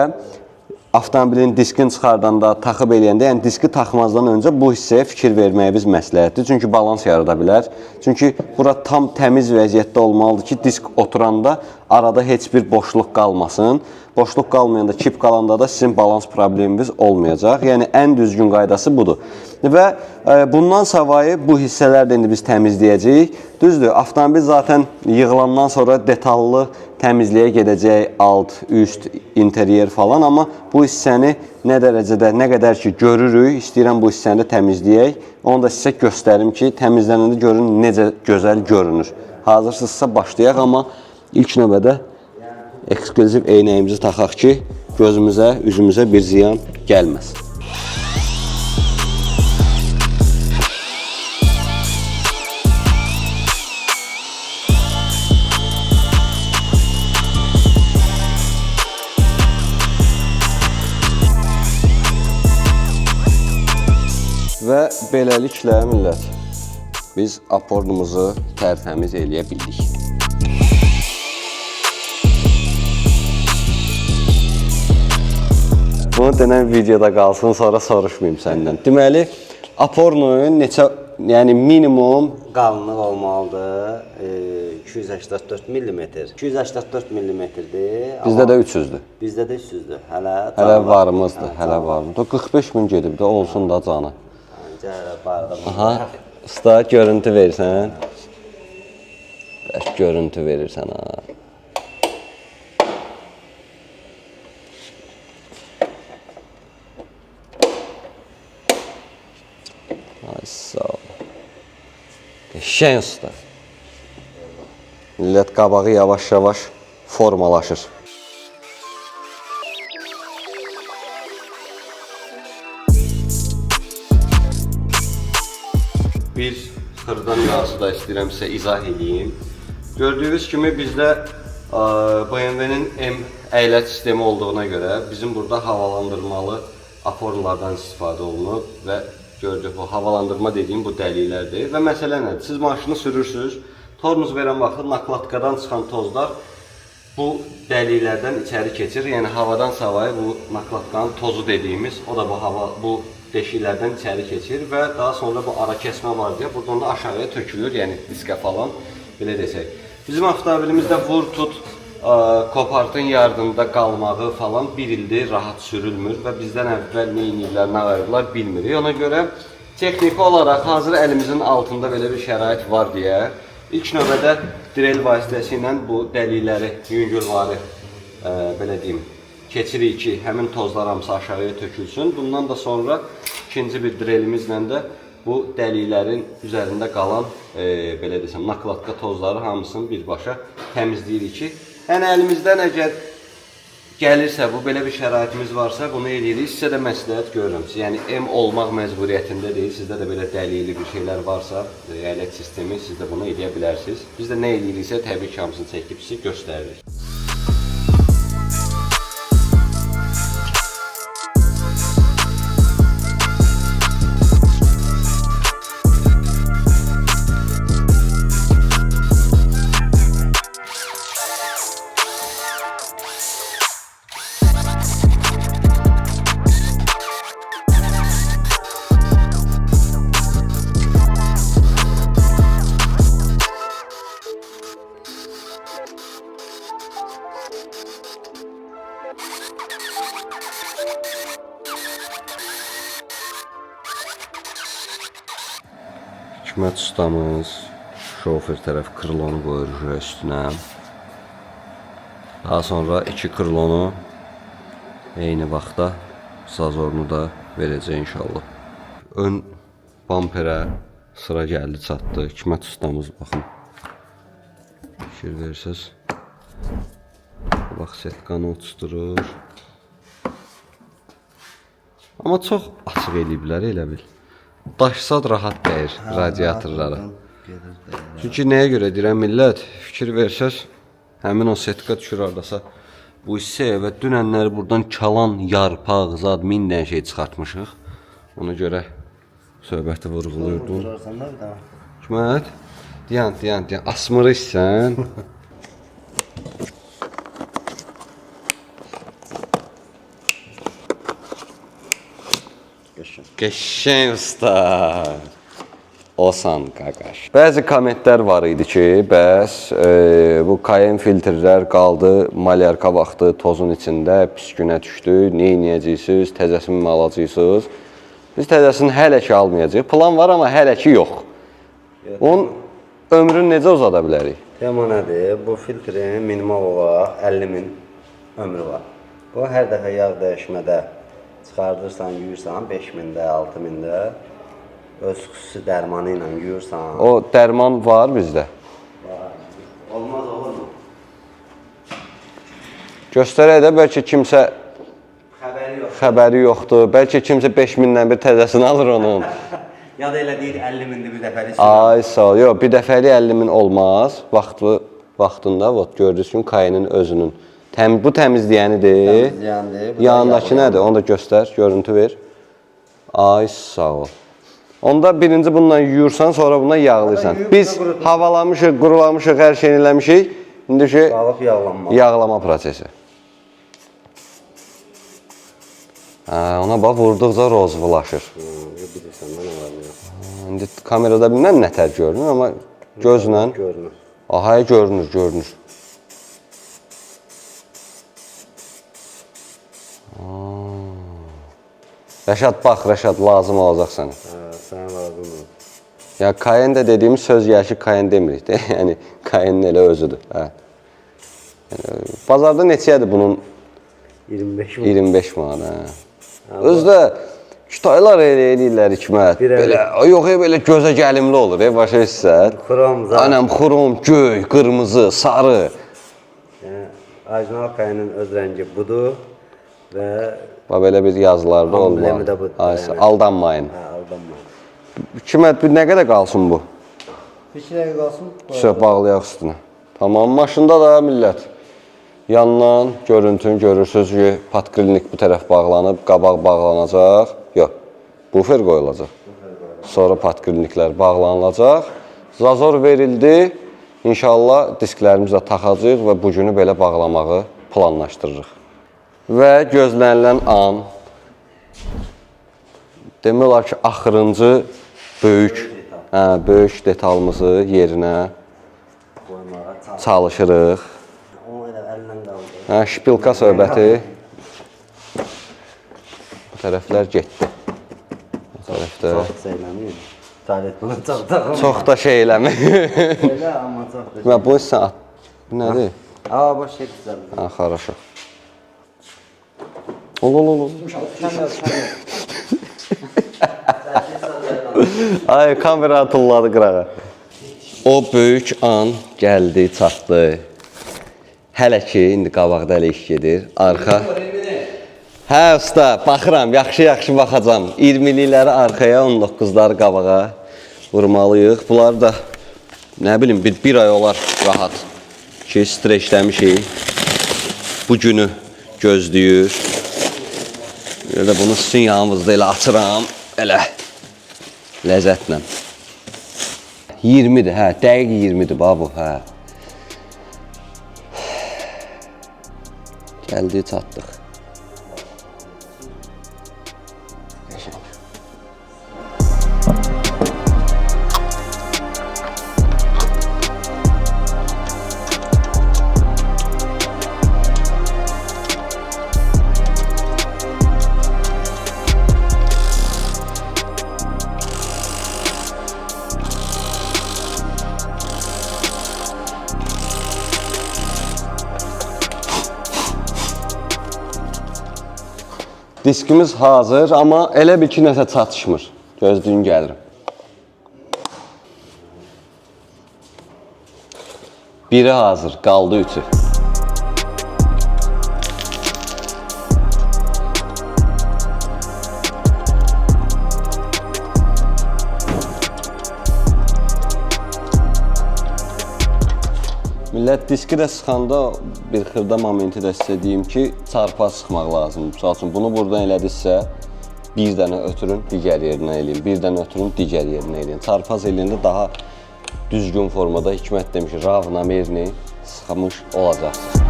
avtomobilin diskini çıxardanda, taxıb eləyəndə, yəni diski taxmazdan öncə bu hissəyə fikir verməyimiz məsləhətdir. Çünki balans yarada bilər. Çünki bura tam təmiz vəziyyətdə olmalıdır ki, disk oturanda arada heç bir boşluq qalmasın. Boşluq qalmayanda, kip qalanda da sizin balans probleminiz olmayacaq. Yəni ən düzgün qaydası budur. Və bundan savayı bu hissələri də indi biz təmizləyəcəyik. Düzdür, avtomobil zaten yığılandan sonra detallı təmizliyə gedəcək, alt, üst, interyer falan, amma bu hissəni nə dərəcədə, nə qədər ki görürük, istəyirəm bu hissəni də təmizləyək. Onu da sizə göstərim ki, təmizlənəndə görün necə gözəl görünür. Hazırsınızsa başlayaq, amma ilk növbədə eksklüziv eynəyimizi taxaq ki, gözümüzə, üzümüzə bir ziyan gəlməsin. Və beləliklə millət, biz apornumuzu tərtəmiz eləyə bildik. Bunu denən videoda qalsın, sonra soruşmayım səndən. Deməli, apornun neçə, yəni minimum Qalınlıq olmalıdır 284 millimetr. 284 millimetrdir. bizdə də 300-dür. Bizdə də 300-dür. Hələ Hələ canı var. varımızdır, hələ varımızdır. 45 min gedib də olsun da canı. Məncə hələ barda. Aha, usta görüntü verirsən. Bərk görüntü verirsən ha. Ay sağ ol. Qəşəng usta. Millət qabağı yavaş-yavaş formalaşır. Bir xırda nüansı da istəyirəm sizə izah edeyim. Gördüyünüz kimi bizdə BMW-nin M əyləc sistemi olduğuna görə bizim burada havalandırmalı aporlardan istifadə olunub və gördük bu havalandırma dediyim bu dəliklərdir. Və məsələ nədir? Siz maşını sürürsüz, tormuz verən vaxtı nakladkadan çıxan tozlar bu dəliklərdən içəri keçir. Yəni havadan savayı bu nakladkanın tozu dediyimiz, o da bu hava bu deşiklərdən içəri keçir və daha sonra bu ara kəsmə var deyə buradan da aşağıya tökülür, yəni diskə falan belə desək. Bizim avtomobilimizdə vur tut kopartın yardımında qalmağı falan bir ildir rahat sürülmür və bizdən əvvəl nə eləyiblər, nə ayırıblar bilmirik. Ona görə texniki olaraq hazır əlimizin altında belə bir şərait var deyə ilk növbədə drel vasitəsilə bu dəlikləri yüngülvari belə deyim, keçirik ki, həmin tozlar hamısı aşağıya tökülsün. Bundan da sonra ikinci bir drelimizlə də bu dəliklərin üzərində qalan belə desəm, nakladka tozları hamısını birbaşa təmizləyirik ki, yəni əlimizdən əgər gəlirsə, bu belə bir şəraitimiz varsa, bunu eləyirik. Sizə də məsləhət görürəm. Yəni M olmaq məcburiyyətində deyil. Sizdə də belə dəlikli bir şeylər varsa, əyləc sistemi, siz də bunu eləyə bilərsiniz. Biz də nə eləyiriksə, təbii ki, hamısını çəkib sizə göstəririk. Hikmət ustamız şofer tərəf krılonu qoyur üstünə. Daha sonra iki krılonu eyni vaxtda sazorunu da verəcək inşallah. Ön bamperə sıra gəldi çatdı. Hikmət ustamız baxın. Fikir verirsiniz. Bax setkanı uçdurur. Amma çox açıq eləyiblər elə bil. Daşsad rahat dəyir radiatorlara. Gedir də. Çünki nəyə görə deyirəm millət, fikir versəz, həmin o setka düşür hardasa bu hissəyə və dünənləri buradan çalan yarpaq, zad min dənə şey çıxartmışıq. Ona görə söhbəti vurğuluyurdum. Vurursan da bir daha. Hikmət, dayan, dayan, dayan, asmırıq sən. Qəşəng. Qəşəng usta. Osan qaqaş. Bəzi kommentlər var idi ki, bəs bu Cayenne filtrlər qaldı malyarka vaxtı tozun içində, pis günə düşdü. Nə edəcəksiniz? Təzəsini mi alacaqsınız? Biz təzəsini hələ ki almayacağıq. Plan var amma hələ ki yox. Onun ömrünü necə uzada bilərik? Tema nədir? Bu filtrin minimal olaraq 50 min ömrü var. Bu hər dəfə yağ dəyişmədə çıxardırsan, yuyursan 5000-də, 6000-də öz xüsusi dərmanı ilə yuyursan. O dərman var bizdə. Olmaz olurmu? Göstərək də bəlkə kimsə Xəbəri yox. xəbəri yoxdur. Bəlkə kimsə 5000-dən bir təzəsini alır onun. Ya da elə deyir 50 mindir bir dəfəlik. Ay sağ ol. Yox, bir dəfəlik 50 min olmaz. Vaxtlı vaxtında vot gördüyünüz kimi Cayenne-in özünün. Bu təmizləyənidir. Təmizləyəndir, bu da Yanındakı nədir? Onu da göstər, görüntü ver. Ay sağ ol. Onda birinci bununla yuyursan, sonra bundan yağlayırsan. Yuyub Biz da qurutmaq. havalamışıq, qurulamışıq, hər şeyini eləmişik. İndi ki Qalıb yağlanmaq. yağlama prosesi. Hə, ona bax vurduqca rozvulaşır. Bilirsən də nə var nə yox. İndi kamerada bilməm nətər görünür, amma gözlə Görünür. Aha, görünür, görünür. Aa. Rəşad bax, Rəşad lazım olacaq sənə. Hə, sənə lazımdır. Ya Cayenne də dediyimiz söz gəlir ki, Cayenne demirik də. Yəni Cayenne elə özüdür. Hə. Yəni, bazarda neçəyədir bunun 25 min. 25 manat, hə. Özü də Xitaylar elə eləyirlər Hikmət. Bir əli. Belə, yox, belə gözə gəlimli olur, başa düşürsən? Xrom zat. Anam xrom, göy, qırmızı, sarı. Yəni orijinal Cayenne-in öz rəngi budur və Bax belə bir yazılarda Amblemi olmalı. də budur, Ay, yəni. aldanmayın. hə, aldanma. Hikmət bir nə qədər qalsın bu? Bir iki dəqiqə qalsın. Söz bağlayaq üstünə. Tamam, maşında da millət. Yandan görüntünü görürsüz ki, podklinik bu tərəf bağlanıb, qabaq bağlanacaq. Yox, bufer qoyulacaq. Sonra podkliniklər bağlanılacaq. Zazor verildi. İnşallah disklərimizi də taxacağıq və bu günü belə bağlamağı planlaşdırırıq. Və gözlənilən an demək olar ki, axırıncı böyük, hə, böyük detalımızı yerinə Qoymağa çalış. çalışırıq. O elə əllə qaldı. Hə, şpilka söhbəti. Bu tərəflər getdi. Bu tərəfdə Çox şeyləmir. Tualet bunu çox da. çox da şey eləmir. Elə amma çox da. Və bunu sən at. Bu nədir? Aa boş şey düzəldi. Ha, xaraşo. Ol ol ol. ol. Ay, kamera atılladı qırağa. O böyük an gəldi, çatdı. Hələ ki, indi qabaqda hələ iş gedir. Arxa. Hə, usta, baxıram, yaxşı-yaxşı baxacam. 20-likləri arxaya, 19-ları qabağa vurmalıyıq. Bunlar da nə bilim bir ay olar rahat ki, streçləmişik. Bu günü gözləyir. Elə də bunu sizin yanınızda elə açıram, elə ləzzətlə. 20-dir, hə, dəqiq 20-dir bax bu, hə. Gəldik, çatdıq. Qəşəng. Diskimiz hazır, amma elə bil ki, nəsə çatışmır. Gözləyin gəlirəm. Biri hazır, qaldı üçü. Millət diski də sıxanda bir xırda momenti də sizə deyim ki, çarpaz sıxmaq lazımdır. Misal üçün bunu buradan elədinizsə, bir dənə ötürün, digər yerinə eləyin. Bir dənə ötürün, digər yerinə eləyin. Çarpaz eləyəndə daha düzgün formada Hikmət demiş, ravnamerni sıxmış olacaqsınız.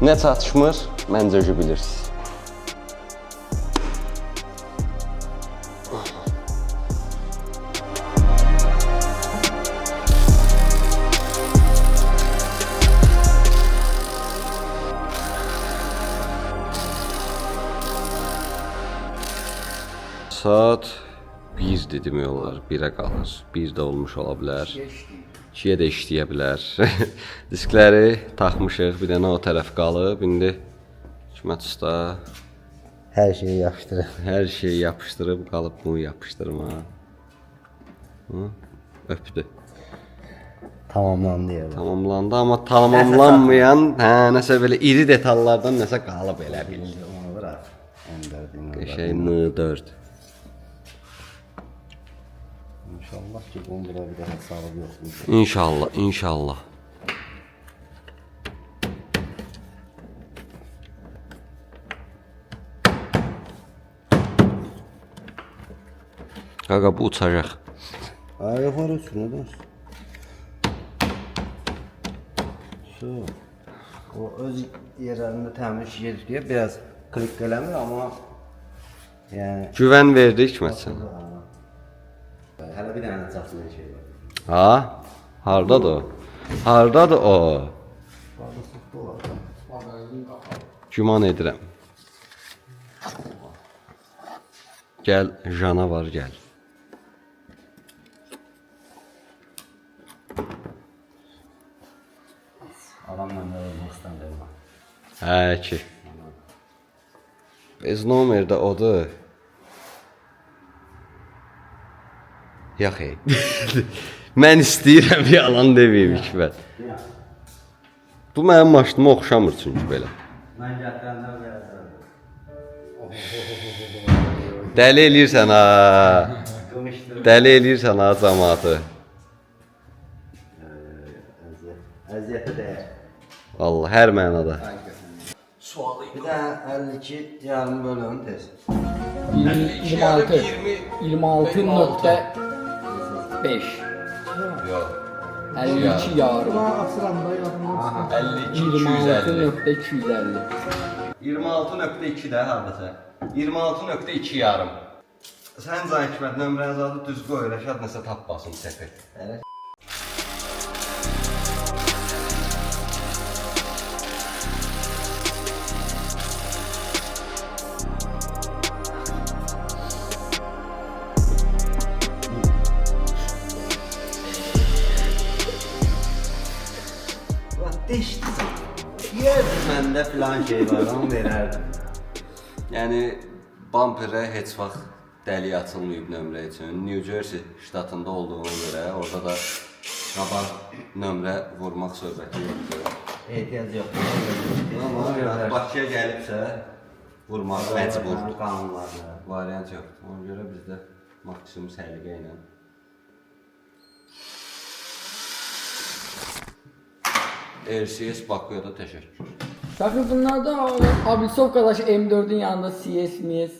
Nə çatışmır, məncə özü bilirsiniz. Saat 1-dir demək olar, 1-ə qalır. 1 də olmuş ola bilər. 2-yə də işləyə bilər. Diskləri taxmışıq, bir dənə o tərəf qalıb. İndi Hikmət usta Hər şeyi yapışdırır. hər şeyi yapışdırıb qalıb bunu yapışdırma. Hı? Öpdü. Tamamlandı yəni. Tamamlandı amma tamamlanmayan, hə, nəsə belə iri detallardan nəsə qalıb elə bil. Onu bırak. M4 ilə. Qəşəng M4. İnşallah ki bunun bura bir daha hesabı yoxdur. İnşallah, inşallah. Qaqa bu uçacaq. Ay yox ora uçur, nə deyirsən? Su. O öz yerlərində təmiz yer deyə biraz klik eləmir amma yəni Güvən verdi Hikmət sənə. hələ bir dənə çatmayan şey var. Ha? Hardadır o? Hardadır o? Güman edirəm. Gəl, Jana var, gəl. Adamla da olmaq istəmirəm. Hə ki. Bez nomer də odur. Yox ey. Mən istəyirəm yalan deməyim Hikmət. Bu mənim maşınıma oxşamır çünki belə. Mən gətirəndə belə. Dəli eləyirsən ha. Dəli eləyirsən ha camaatı. Əziyyətə dəyər. Vallahi hər mənada. Bir də 52 yarım bölüm tez. 26. 26.5. Yox. 52 yarım. Asıram da yadımdan çıxır. 52 26.250. 26.2 də hardasa. 26.2 yarım. Sən Can Hikmət nömrəni zadı düz qoy, Rəşad nəsə tapmasın səfi. Ulan deşdi sən. Deyərdi məndə filan şey var, onu verərdim. Yəni bamperə heç vaxt dəlik açılmayıb nömrə üçün. New Jersey ştatında olduğuna görə orada da qabaq nömrə vurmaq söhbəti yoxdur. Ehtiyac yoxdur. Amma Bakıya gəlibsə vurmaq məcburdur. Qanunlarla. Variant yoxdur. Ona görə bizdə maksimum səliqə ilə RCS Bakıya da təşəkkür. Bakın bunlar da Abisovkadaşı M4'ün yanında CS, MS.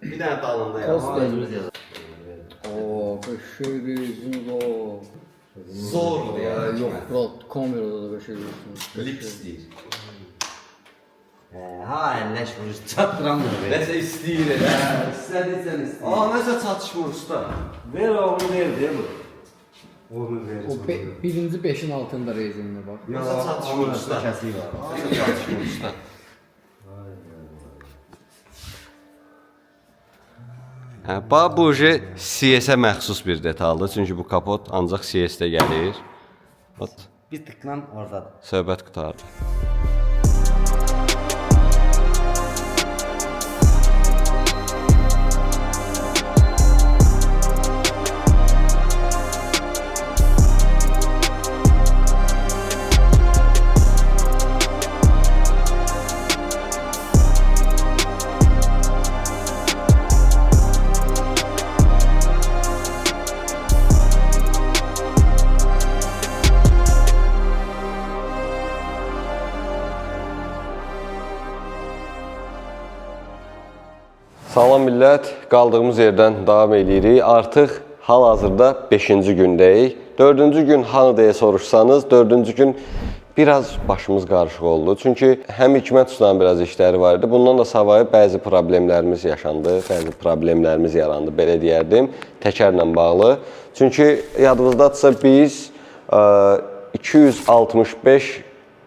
Bir dənə dalında Post yəni. değil. Oo, kaşırıyorsunuz o. Zordur ya. Yok, Rod, Comira'da da kaşırıyorsunuz. Lips deyir. Hə, ha əlləş vuruş çatdıram bunu. Nəsə istəyir elə. İstədiysən istəyir. Aa, nəsə çatışmır usta. Ver oğlu ver deyə bu. Oğlu ver. O birinci beşin altında rezinli bak. Nəsə çatışmır usta. Kəsiyi var. Nəsə çatışmır usta. Hə, bax bu uje CS-ə məxsus bir detaldır. Çünki bu kapot ancaq CS-də gəlir. Bax, Bir tıkla oradadır. söhbət qurtardı. Salam millət, qaldığımız yerdən davam eləyirik. Artıq hal-hazırda 5-ci gündəyik. 4-cü gün hanı deyə soruşsanız, 4-cü gün biraz başımız qarışıq oldu. Çünki həm Hikmət ustanın biraz işləri var idi. Bundan da savayı bəzi problemlərimiz yaşandı, bəzi problemlərimiz yarandı, belə deyərdim, təkərlə bağlı. Çünki yadınızdadırsa biz 265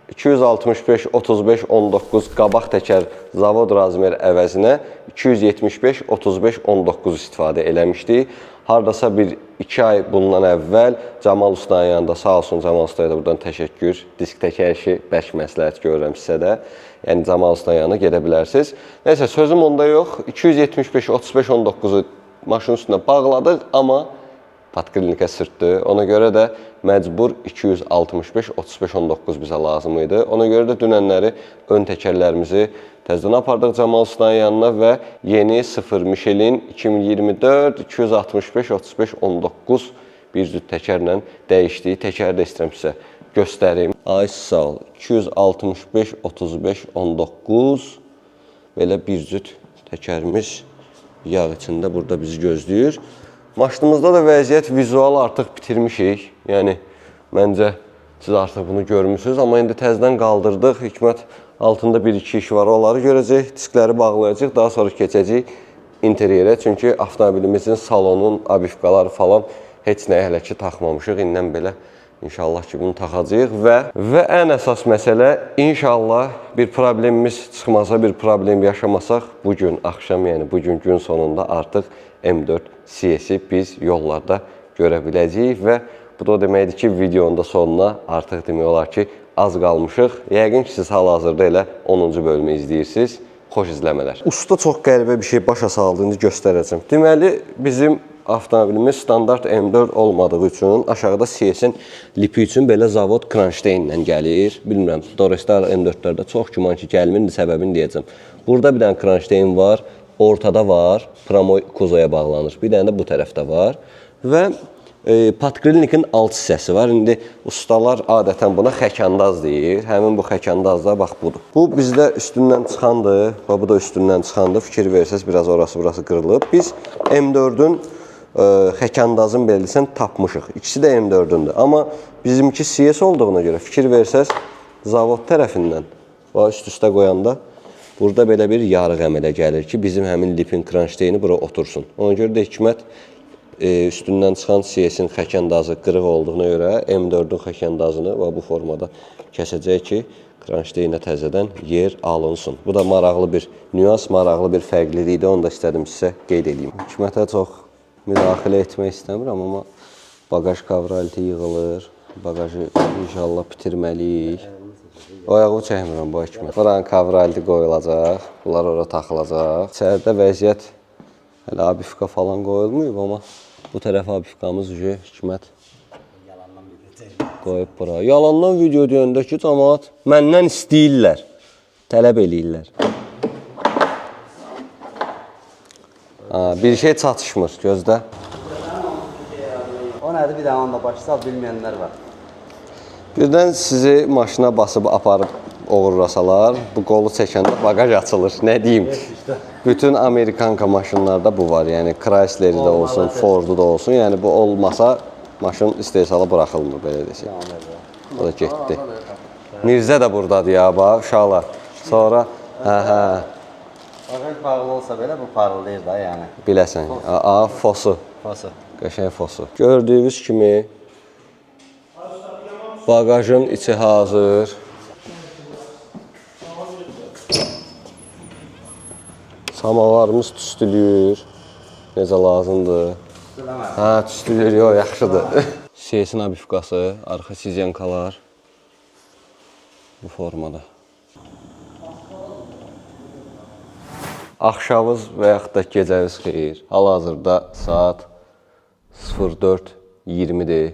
265 35 19 qabaq təkər zavod razmer əvəzinə 275 35 19 istifadə eləmişdik. Hardasa bir 2 ay bundan əvvəl Camal Ustanın yanında, sağ olsun Camal Ustaya da buradan təşəkkür. Disk təkər işi bərk məsləhət görürəm sizə də. Yəni Camal Ustanın yanına gedə bilərsiniz. Nəysə sözüm onda yox. 275 35 19-u maşının üstünə bağladıq, amma podklinika sürtdü. Ona görə də məcbur 265 35 19 bizə lazım idi. Ona görə də dünənləri ön təkərlərimizi təzədən apardıq Camal Ustanın yanına və yeni 0 Michelin 2024 265 35 19 bir cüt təkərlə dəyişdik. Təkəri də istəyirəm sizə göstərim. Ay sağ ol. 265 35 19 belə bir cüt təkərimiz yağ içində burada bizi gözləyir. Maşınımızda da vəziyyət vizual artıq bitirmişik. Yəni məncə siz artıq bunu görmüsünüz, amma indi təzədən qaldırdıq. Hikmət altında bir-iki iş var, onları görəcək, diskləri bağlayacaq, daha sonra keçəcəyik interyerə. Çünki avtomobilimizin salonun abifkaları falan heç nəyə hələ ki taxmamışıq. İndən belə İnşallah ki bunu taxacağıq və ən əsas məsələ inşallah bir problemimiz çıxmasa, bir problem yaşamasaq bu gün axşam, yəni bu gün gün sonunda artıq M4 CS-i biz yollarda görə biləcəyik və bu da o deməkdir ki, videonun da sonuna artıq demək olar ki, az qalmışıq. Yəqin ki, siz hal-hazırda elə 10-cu bölümü izləyirsiniz. Xoş izləmələr. Usta çox qəribə bir şey başa saldı, indi göstərəcəm. Deməli, bizim avtomobilimiz standart M4 olmadığı üçün aşağıda CS-in lipi üçün belə zavod kranşteynlə gəlir. Bilmirəm, Dorestar M4-lərdə çox güman ki gəlmir, indi səbəbini deyəcəm. Burada bir dənə kranşteyn var. ortada var, pramoy kuzoya bağlanır. Bir dənə də bu tərəfdə var və podkrilnikin alt hissəsi var. İndi ustalar adətən buna xəkəndaz deyir. Həmin bu xəkəndaz da bax budur. Bu bizdə üstündən çıxandır. Bax bu da üstündən çıxandır. Fikir versəz biraz orası burası qırılıb. Biz M4-ün xəkəndazın belə desən tapmışıq. İkisi də M4-ündür. Amma bizimki CS olduğuna görə fikir versəz zavod tərəfindən bax üst-üstə qoyanda burada belə bir yarıq əmələ gəlir ki, bizim həmin lipin kranşteyni bura otursun. Ona görə də Hikmət üstündən çıxan CS-in xəkəndazı qırıq olduğuna görə M4-ün xəkəndazını və bu formada kəsəcək ki, kranşteynə təzədən yer alınsın. Bu da maraqlı bir nüans, maraqlı bir fərqlilikdir. Onu da istədim sizə qeyd edeyim. Hikmətə çox müdaxilə etmək istəmirəm, amma baqaj kavraliti yığılır. Baqajı inşallah bitirməliyik. Ayağı çəkmirəm bu Hikmət. Buranın kavraliti qoyulacaq, bunlar ora taxılacaq. İçəridə vəziyyət hələ abifka falan qoyulmayıb, amma bu tərəf abifkamız uje Hikmət qoyub bura. Yalandan video deyəndə ki, camaat məndən istəyirlər, tələb eləyirlər. Ha, bir şey çatışmır gözdə. O nədir? Bir də onu da başa sal, bilməyənlər var. Birdən sizi maşına basıb aparıb oğurlasalar, bu qolu çəkəndə baqaj açılır. Nə deyim? Bütün Amerikanka maşınlarda bu var. Yəni Chrysler-i də olsun, Ford-u da olsun. Yəni bu olmasa maşın istehsala buraxılmır belə desək. O da getdi. Mirzə də burdadır ya, bax uşaqlar. Sonra hə hə Baqaj bağlı olsa belə bu parıldayır da yəni. biləsən. A, fosu. Fosu. Qəşəng fosu. Gördüyünüz kimi baqajın içi hazır. Samavarımız tüstülüyür. Necə lazımdır. Hə, tüstülüyür, yox, yaxşıdır. CS-in abifkası, arxa sizyankalar bu formada. Axşamınız və yaxud da gecəniz xeyir. Hal-hazırda saat 04:20-dir.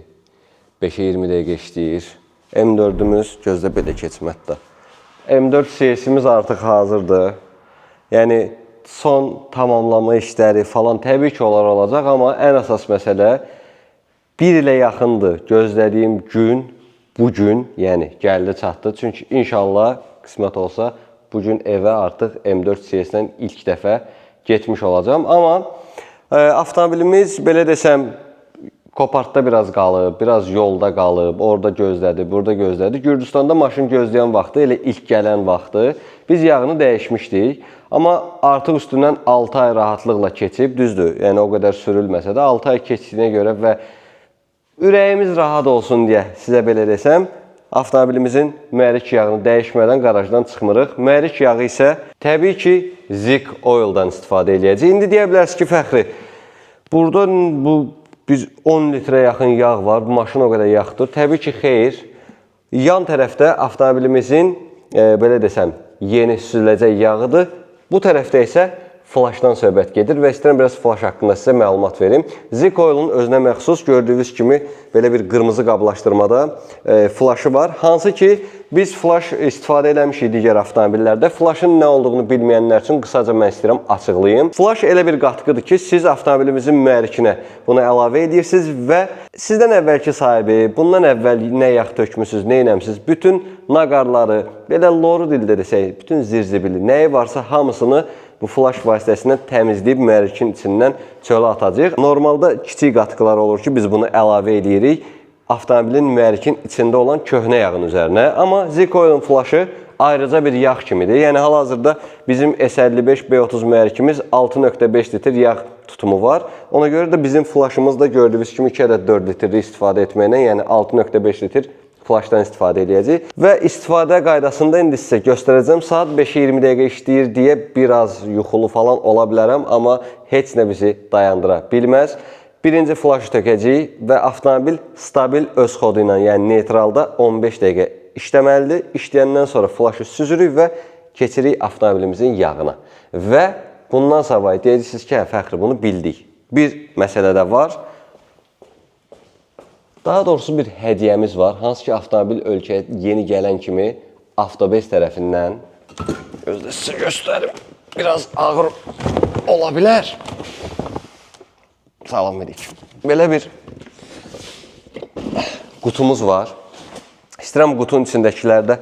5-ə 20 dəqiqə işləyir. M4-ümüz gözdə belə keçməkdə. M4 CS-imiz artıq hazırdır. Yəni son tamamlama işləri falan təbii ki, onlar olacaq, amma ən əsas məsələ bir ilə yaxındır gözlədiyim gün bu gün, yəni gəldi çatdı. Çünki inşallah qismət olsa bu gün evə artıq M4 CS-dən ilk dəfə getmiş olacağam. Amma avtomobilimiz belə desəm Kopartda biraz qalıb, biraz yolda qalıb, orada gözlədi, burada gözlədi. Gürcüstanda maşın gözləyən vaxtı, elə ilk gələn vaxtı biz yağını dəyişmişdik. Amma artıq üstündən 6 ay rahatlıqla keçib, düzdür, yəni o qədər sürülməsə də 6 ay keçdiyinə görə və ürəyimiz rahat olsun deyə sizə belə desəm, avtomobilimizin mühərrik yağını dəyişmədən qarajdan çıxmırıq. Mühərrik yağı isə təbii ki, Zik Oil-dan istifadə eləyəcəyik. İndi deyə bilərsiniz ki, Fəxri, burada bu biz 10 litrə yaxın yağ var, bu maşın o qədər yağdır. Təbii ki, xeyr. Yan tərəfdə avtomobilimizin belə desəm, yeni süzüləcək yağıdır. Bu tərəfdə isə flaşdan söhbət gedir və istəyirəm biraz flaş haqqında sizə məlumat verim. Zik Oil-un özünə məxsus gördüyünüz kimi belə bir qırmızı qablaşdırmada flaşı var. Hansı ki biz flaş istifadə eləmişik digər avtomobillərdə. Flaşın nə olduğunu bilməyənlər üçün qısaca mən istəyirəm açıqlayım. Flaş elə bir qatqıdır ki, siz avtomobilimizin mühərrikinə bunu əlavə edirsiniz və sizdən əvvəlki sahibi, bundan əvvəl nə yağ tökmüsünüz, nə eləmisiniz, bütün naqarları, belə loru dildə desək, bütün zirzibili, nəyi varsa hamısını bu flaş vasitəsilə təmizləyib mühərrikin içindən çölə atacağıq. Normalda kiçik qatqılar olur ki, biz bunu əlavə edirik avtomobilin mühərrikin içində olan köhnə yağın üzərinə. Amma Zik Oil-un flaşı ayrıca bir yağ kimidir. Yəni hal-hazırda bizim S55 B30 mühərrikimiz 6.5 litr yağ tutumu var. Ona görə də bizim flaşımız da gördüyünüz kimi 2 ədəd 4 litrlik istifadə etməklə, yəni 6.5 litr flaşdan istifadə edəcəyik. Və istifadə qaydasında indi sizə göstərəcəm. Saat 5-ə 20 dəqiqə işləyir deyə biraz yuxulu falan ola bilərəm, amma heç nə bizi dayandıra bilməz. Birinci flaşı tökəcəyik və avtomobil stabil öz xodu ilə, yəni neytralda 15 dəqiqə işləməlidir. İşləyəndən sonra flaşı süzürük və keçirik avtomobilimizin yağına. Və bundan savayı deyəcəksiniz ki, hə, Fəxri, bunu bildik. Bir məsələ də var. Daha doğrusu bir hədiyyəmiz var. Hansı ki, avtomobil ölkəyə yeni gələn kimi Avtobest tərəfindən gözlə sizə göstərim. Biraz ağır. Ola bilər. Salam aleyküm. Belə bir qutumuz var. İstəyirəm qutunun içindəkiləri də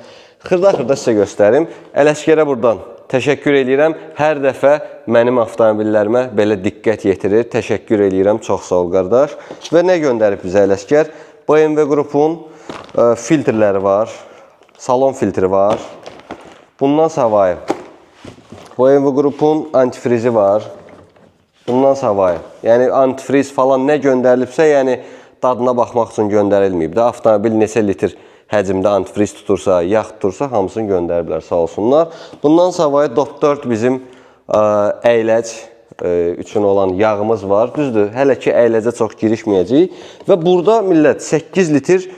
xırda-xırda sizə göstərim. Ələsgərə buradan təşəkkür eləyirəm. Hər dəfə mənim avtomobillərimə belə diqqət yetirir. Təşəkkür eləyirəm. Çox sağ ol qardaş. Və nə göndərib bizə Ələsgər? BMW qrupun filtrləri var. Salon filtri var. Bundan savayı BMW qrupun antifrizi var. Bundan savayı. Yəni antifriz falan nə göndərilibsə, yəni dadına baxmaq üçün göndərilməyib də. Avtomobil neçə litr həcmdə antifriz tutursa, yağ tutursa, hamısını göndəriblər, sağ olsunlar. Bundan savayı DOT 4 bizim əyləc üçün olan yağımız var. Düzdür, hələ ki əyləcə çox girişməyəcəyik. Və burada millət 8 litr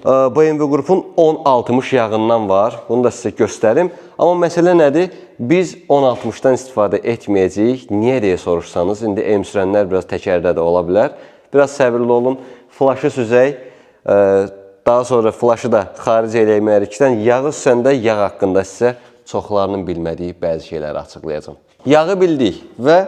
BMW qrupun 10.60 yağından var. Bunu da sizə göstərim. Amma məsələ nədir? Biz 10.60-dan istifadə etməyəcəyik. Niyə deyə soruşsanız, indi M sürənlər biraz təkərdə də ola bilər. Biraz səbirli olun. Flaşı süzək. Daha sonra flaşı da xaric eləyək mühərrikdən. Yağı süzəndə yağ haqqında sizə çoxlarının bilmədiyi bəzi şeyləri açıqlayacağam. Yağı bildik və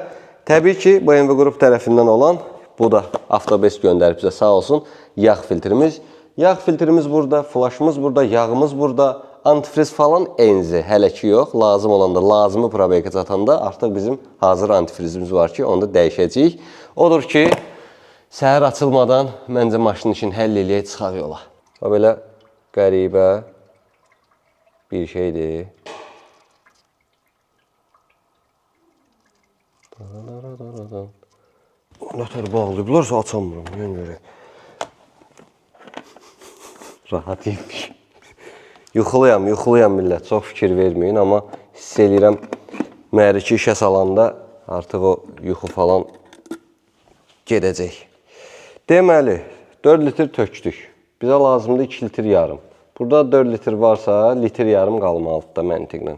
təbii ki, BMW qrup tərəfindən olan, bu da Avtobest göndərib bizə, sağ olsun, yağ filtrimiz. Yağ filtrimiz burada, flaşımız burada, yağımız burada, antifriz falan enzi hələ ki yox. Lazım olanda, lazımı probeyka çatanda artıq bizim hazır antifrizimiz var ki, onu da dəyişəcəyik. Odur ki, səhər açılmadan məncə maşının işini həll eləyək, çıxaq yola. Və belə qəribə bir şeydir. Nətər bağlayıblarsa açamıram, yəni görək. Rahat imiş. Yuxuluyam, yuxuluyam millət. Çox fikir verməyin, amma hiss eləyirəm mühərriki işə salanda artıq o yuxu falan gedəcək. Deməli, 4 litr tökdük. Bizə lazımdır 2 litr yarım. Burada 4 litr varsa, litr yarım qalmalıdır da məntiqlə.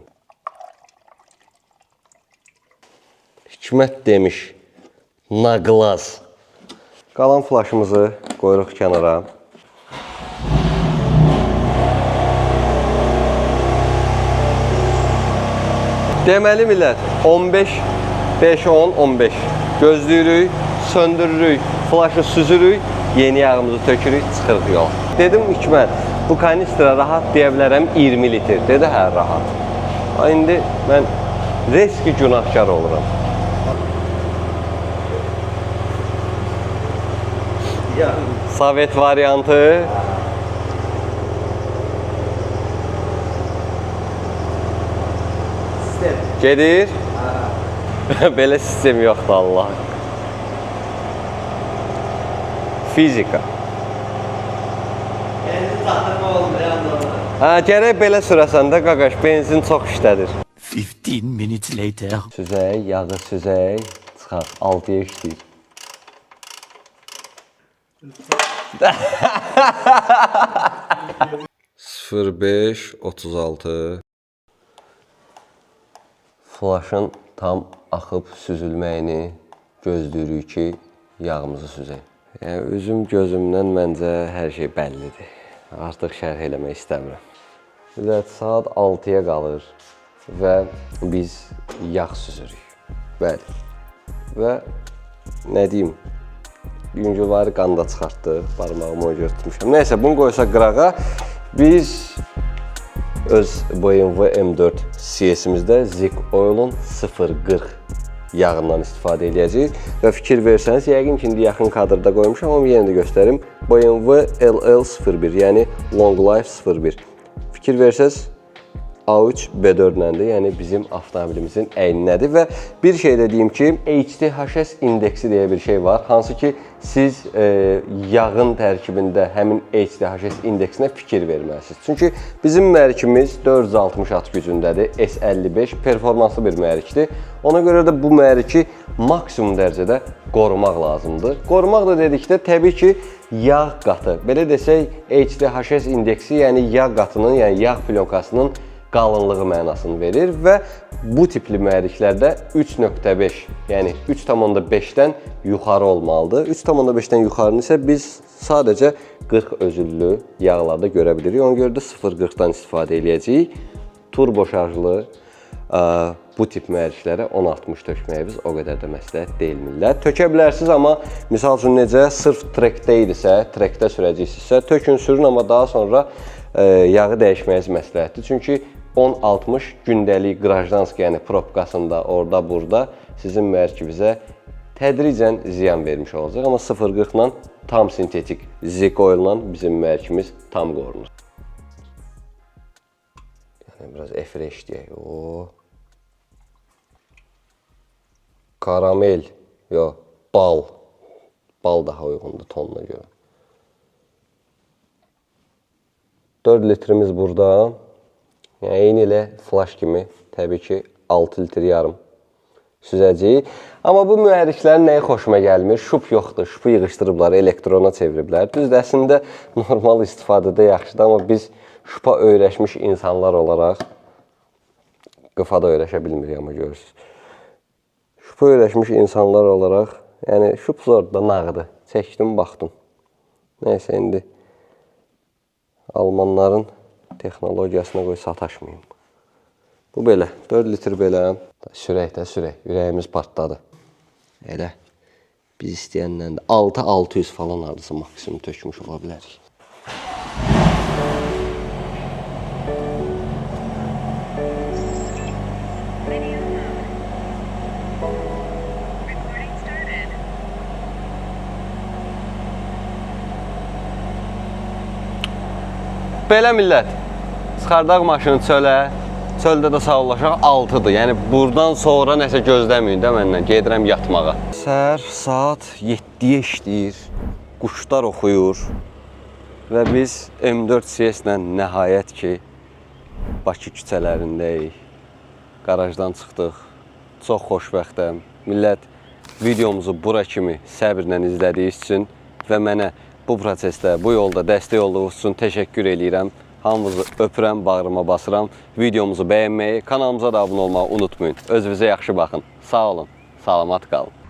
Hikmət demiş, naqlaz. Qalan flaşımızı qoyuruq kənara. Deməli millət, 15, 5, 10, 15. Gözləyirik, söndürürük, flaşı süzürük, yeni yağımızı tökürük, çıxırıq yola. Dedim Hikmət, bu kanistra rahat deyə bilərəm 20 litr. Dedi, hə, rahat. İndi mən riski günahkar oluram. Sovet variantı. Gedir. Belə sistem yoxdur Allah. Fizika. Benzin çatdırma olmur, yanında. Hə, gərək belə sürəsən də qaqaş, benzin çox işlədir. 15 minutes later. Süzək, yağı süzək, çıxar. 6-ya işləyir. 05 36. Flaşın tam axıb süzülməyini gözləyirik ki, yağımızı süzək. Yəni üzüm gözümdən məncə hər şey bəllidir. Artıq şərh eləmək istəmirəm. Millət, saat 6-ya qalır və biz yağ süzürük. Bəli. Və nə deyim, yüngülvari qan da çıxartdı, barmağımı ona görə tutmuşam. Nəysə, bunu qoysaq qırağa, biz öz BMW M4 CS-imizdə Zik Oil-un 0.40 yağından istifadə edəcəyik və fikir versəniz, yəqin ki, indi yaxın kadrda qoymuşam, amma yenə də göstərim. BMW LL01, yəni Long Life 01. Fikir versəniz, A3 B4-ləndir, yəni bizim avtomobilimizin əyninədir və bir şey də deyim ki, HTHS indeksi deyə bir şey var, hansı ki, siz yağın tərkibində həmin HTHS indeksinə fikir verməlisiniz. Çünki bizim mühərrikimiz 460 at gücündədir, S55 performanslı bir mühərrikdir. Ona görə də bu mühərriki maksimum dərəcədə qorumaq lazımdır. Qorumaq da dedikdə təbii ki, yağ qatı, belə desək HTHS indeksi, yəni yağ qatının, yəni yağ plyokasının qalınlığı mənasını verir və bu tipli mühərriklərdə 3.5, yəni 3.5-dən yuxarı olmalıdır. 3.5-dən yuxarını isə biz sadəcə 40 özüllü yağlarda görə bilirik. Ona görə də 0.40-dan istifadə eləyəcəyik. Turbo şarjlı bu tip mühərriklərə 10-60 tökməyimiz o qədər də məsləhət deyil millət. Tökə bilərsiniz, amma misal üçün necə sırf trekdə idisə, trekdə sürəcəksinizsə, tökün sürün, amma daha sonra yağı dəyişməyiniz məsləhətdir. Çünki 10-60 gündəlik qrajdanski, yəni probkasında, orada, burada sizin mühərrikinizə tədricən ziyan vermiş olacaq. Amma 0.40 ilə tam sintetik Zik oil ilə bizim mühərrikimiz tam qorunur. Yəni biraz efirə işləyək. Oo. Karamel, yox, bal. Bal daha uyğundur tonuna görə. 4 litrimiz burada. Yəni eyni ilə flash kimi təbii ki 6 litr yarım süzəcəyik. Amma bu mühərriklərin nəyi xoşuma gəlmir? Şup yoxdur. Şupu yığışdırıblar, elektrona çeviriblər. Düzdür, əslində normal istifadədə yaxşıdır, amma biz şupa öyrəşmiş insanlar olaraq qıfa da öyrəşə bilmirik amma görürsüz. Şupa öyrəşmiş insanlar olaraq, yəni şup zordur da, nağdı. Çəkdim, baxdım. Nəysə indi Almanların texnologiyasına qoy sataşmayım. Bu belə, 4 litr belə. Sürək də sürək, ürəyimiz partladı. Elə biz istəyəndən də 6-600 falan hardasa maksimum tökmüş ola bilərik. Video mode. Recording started. Belə millət, çıxardaq maşını çölə, çöldə də sağollaşaq 6-dır. Yəni burdan sonra nəsə gözləməyin də məndən, gedirəm yatmağa. Səhər saat 7-yə işləyir, quşlar oxuyur və biz M4 CS ilə nəhayət ki Bakı küçələrindəyik. Qarajdan çıxdıq. Çox xoşbəxtəm. Millət, videomuzu bura kimi səbirlə izlədiyiniz üçün və mənə bu prosesdə, bu yolda dəstək olduğunuz üçün təşəkkür eləyirəm. Hamınızı öpürəm, bağrıma basıram. Videomuzu bəyənməyi, kanalımıza da abunə olmağı unutmayın. Özünüzə yaxşı baxın. Sağ olun, salamat qalın.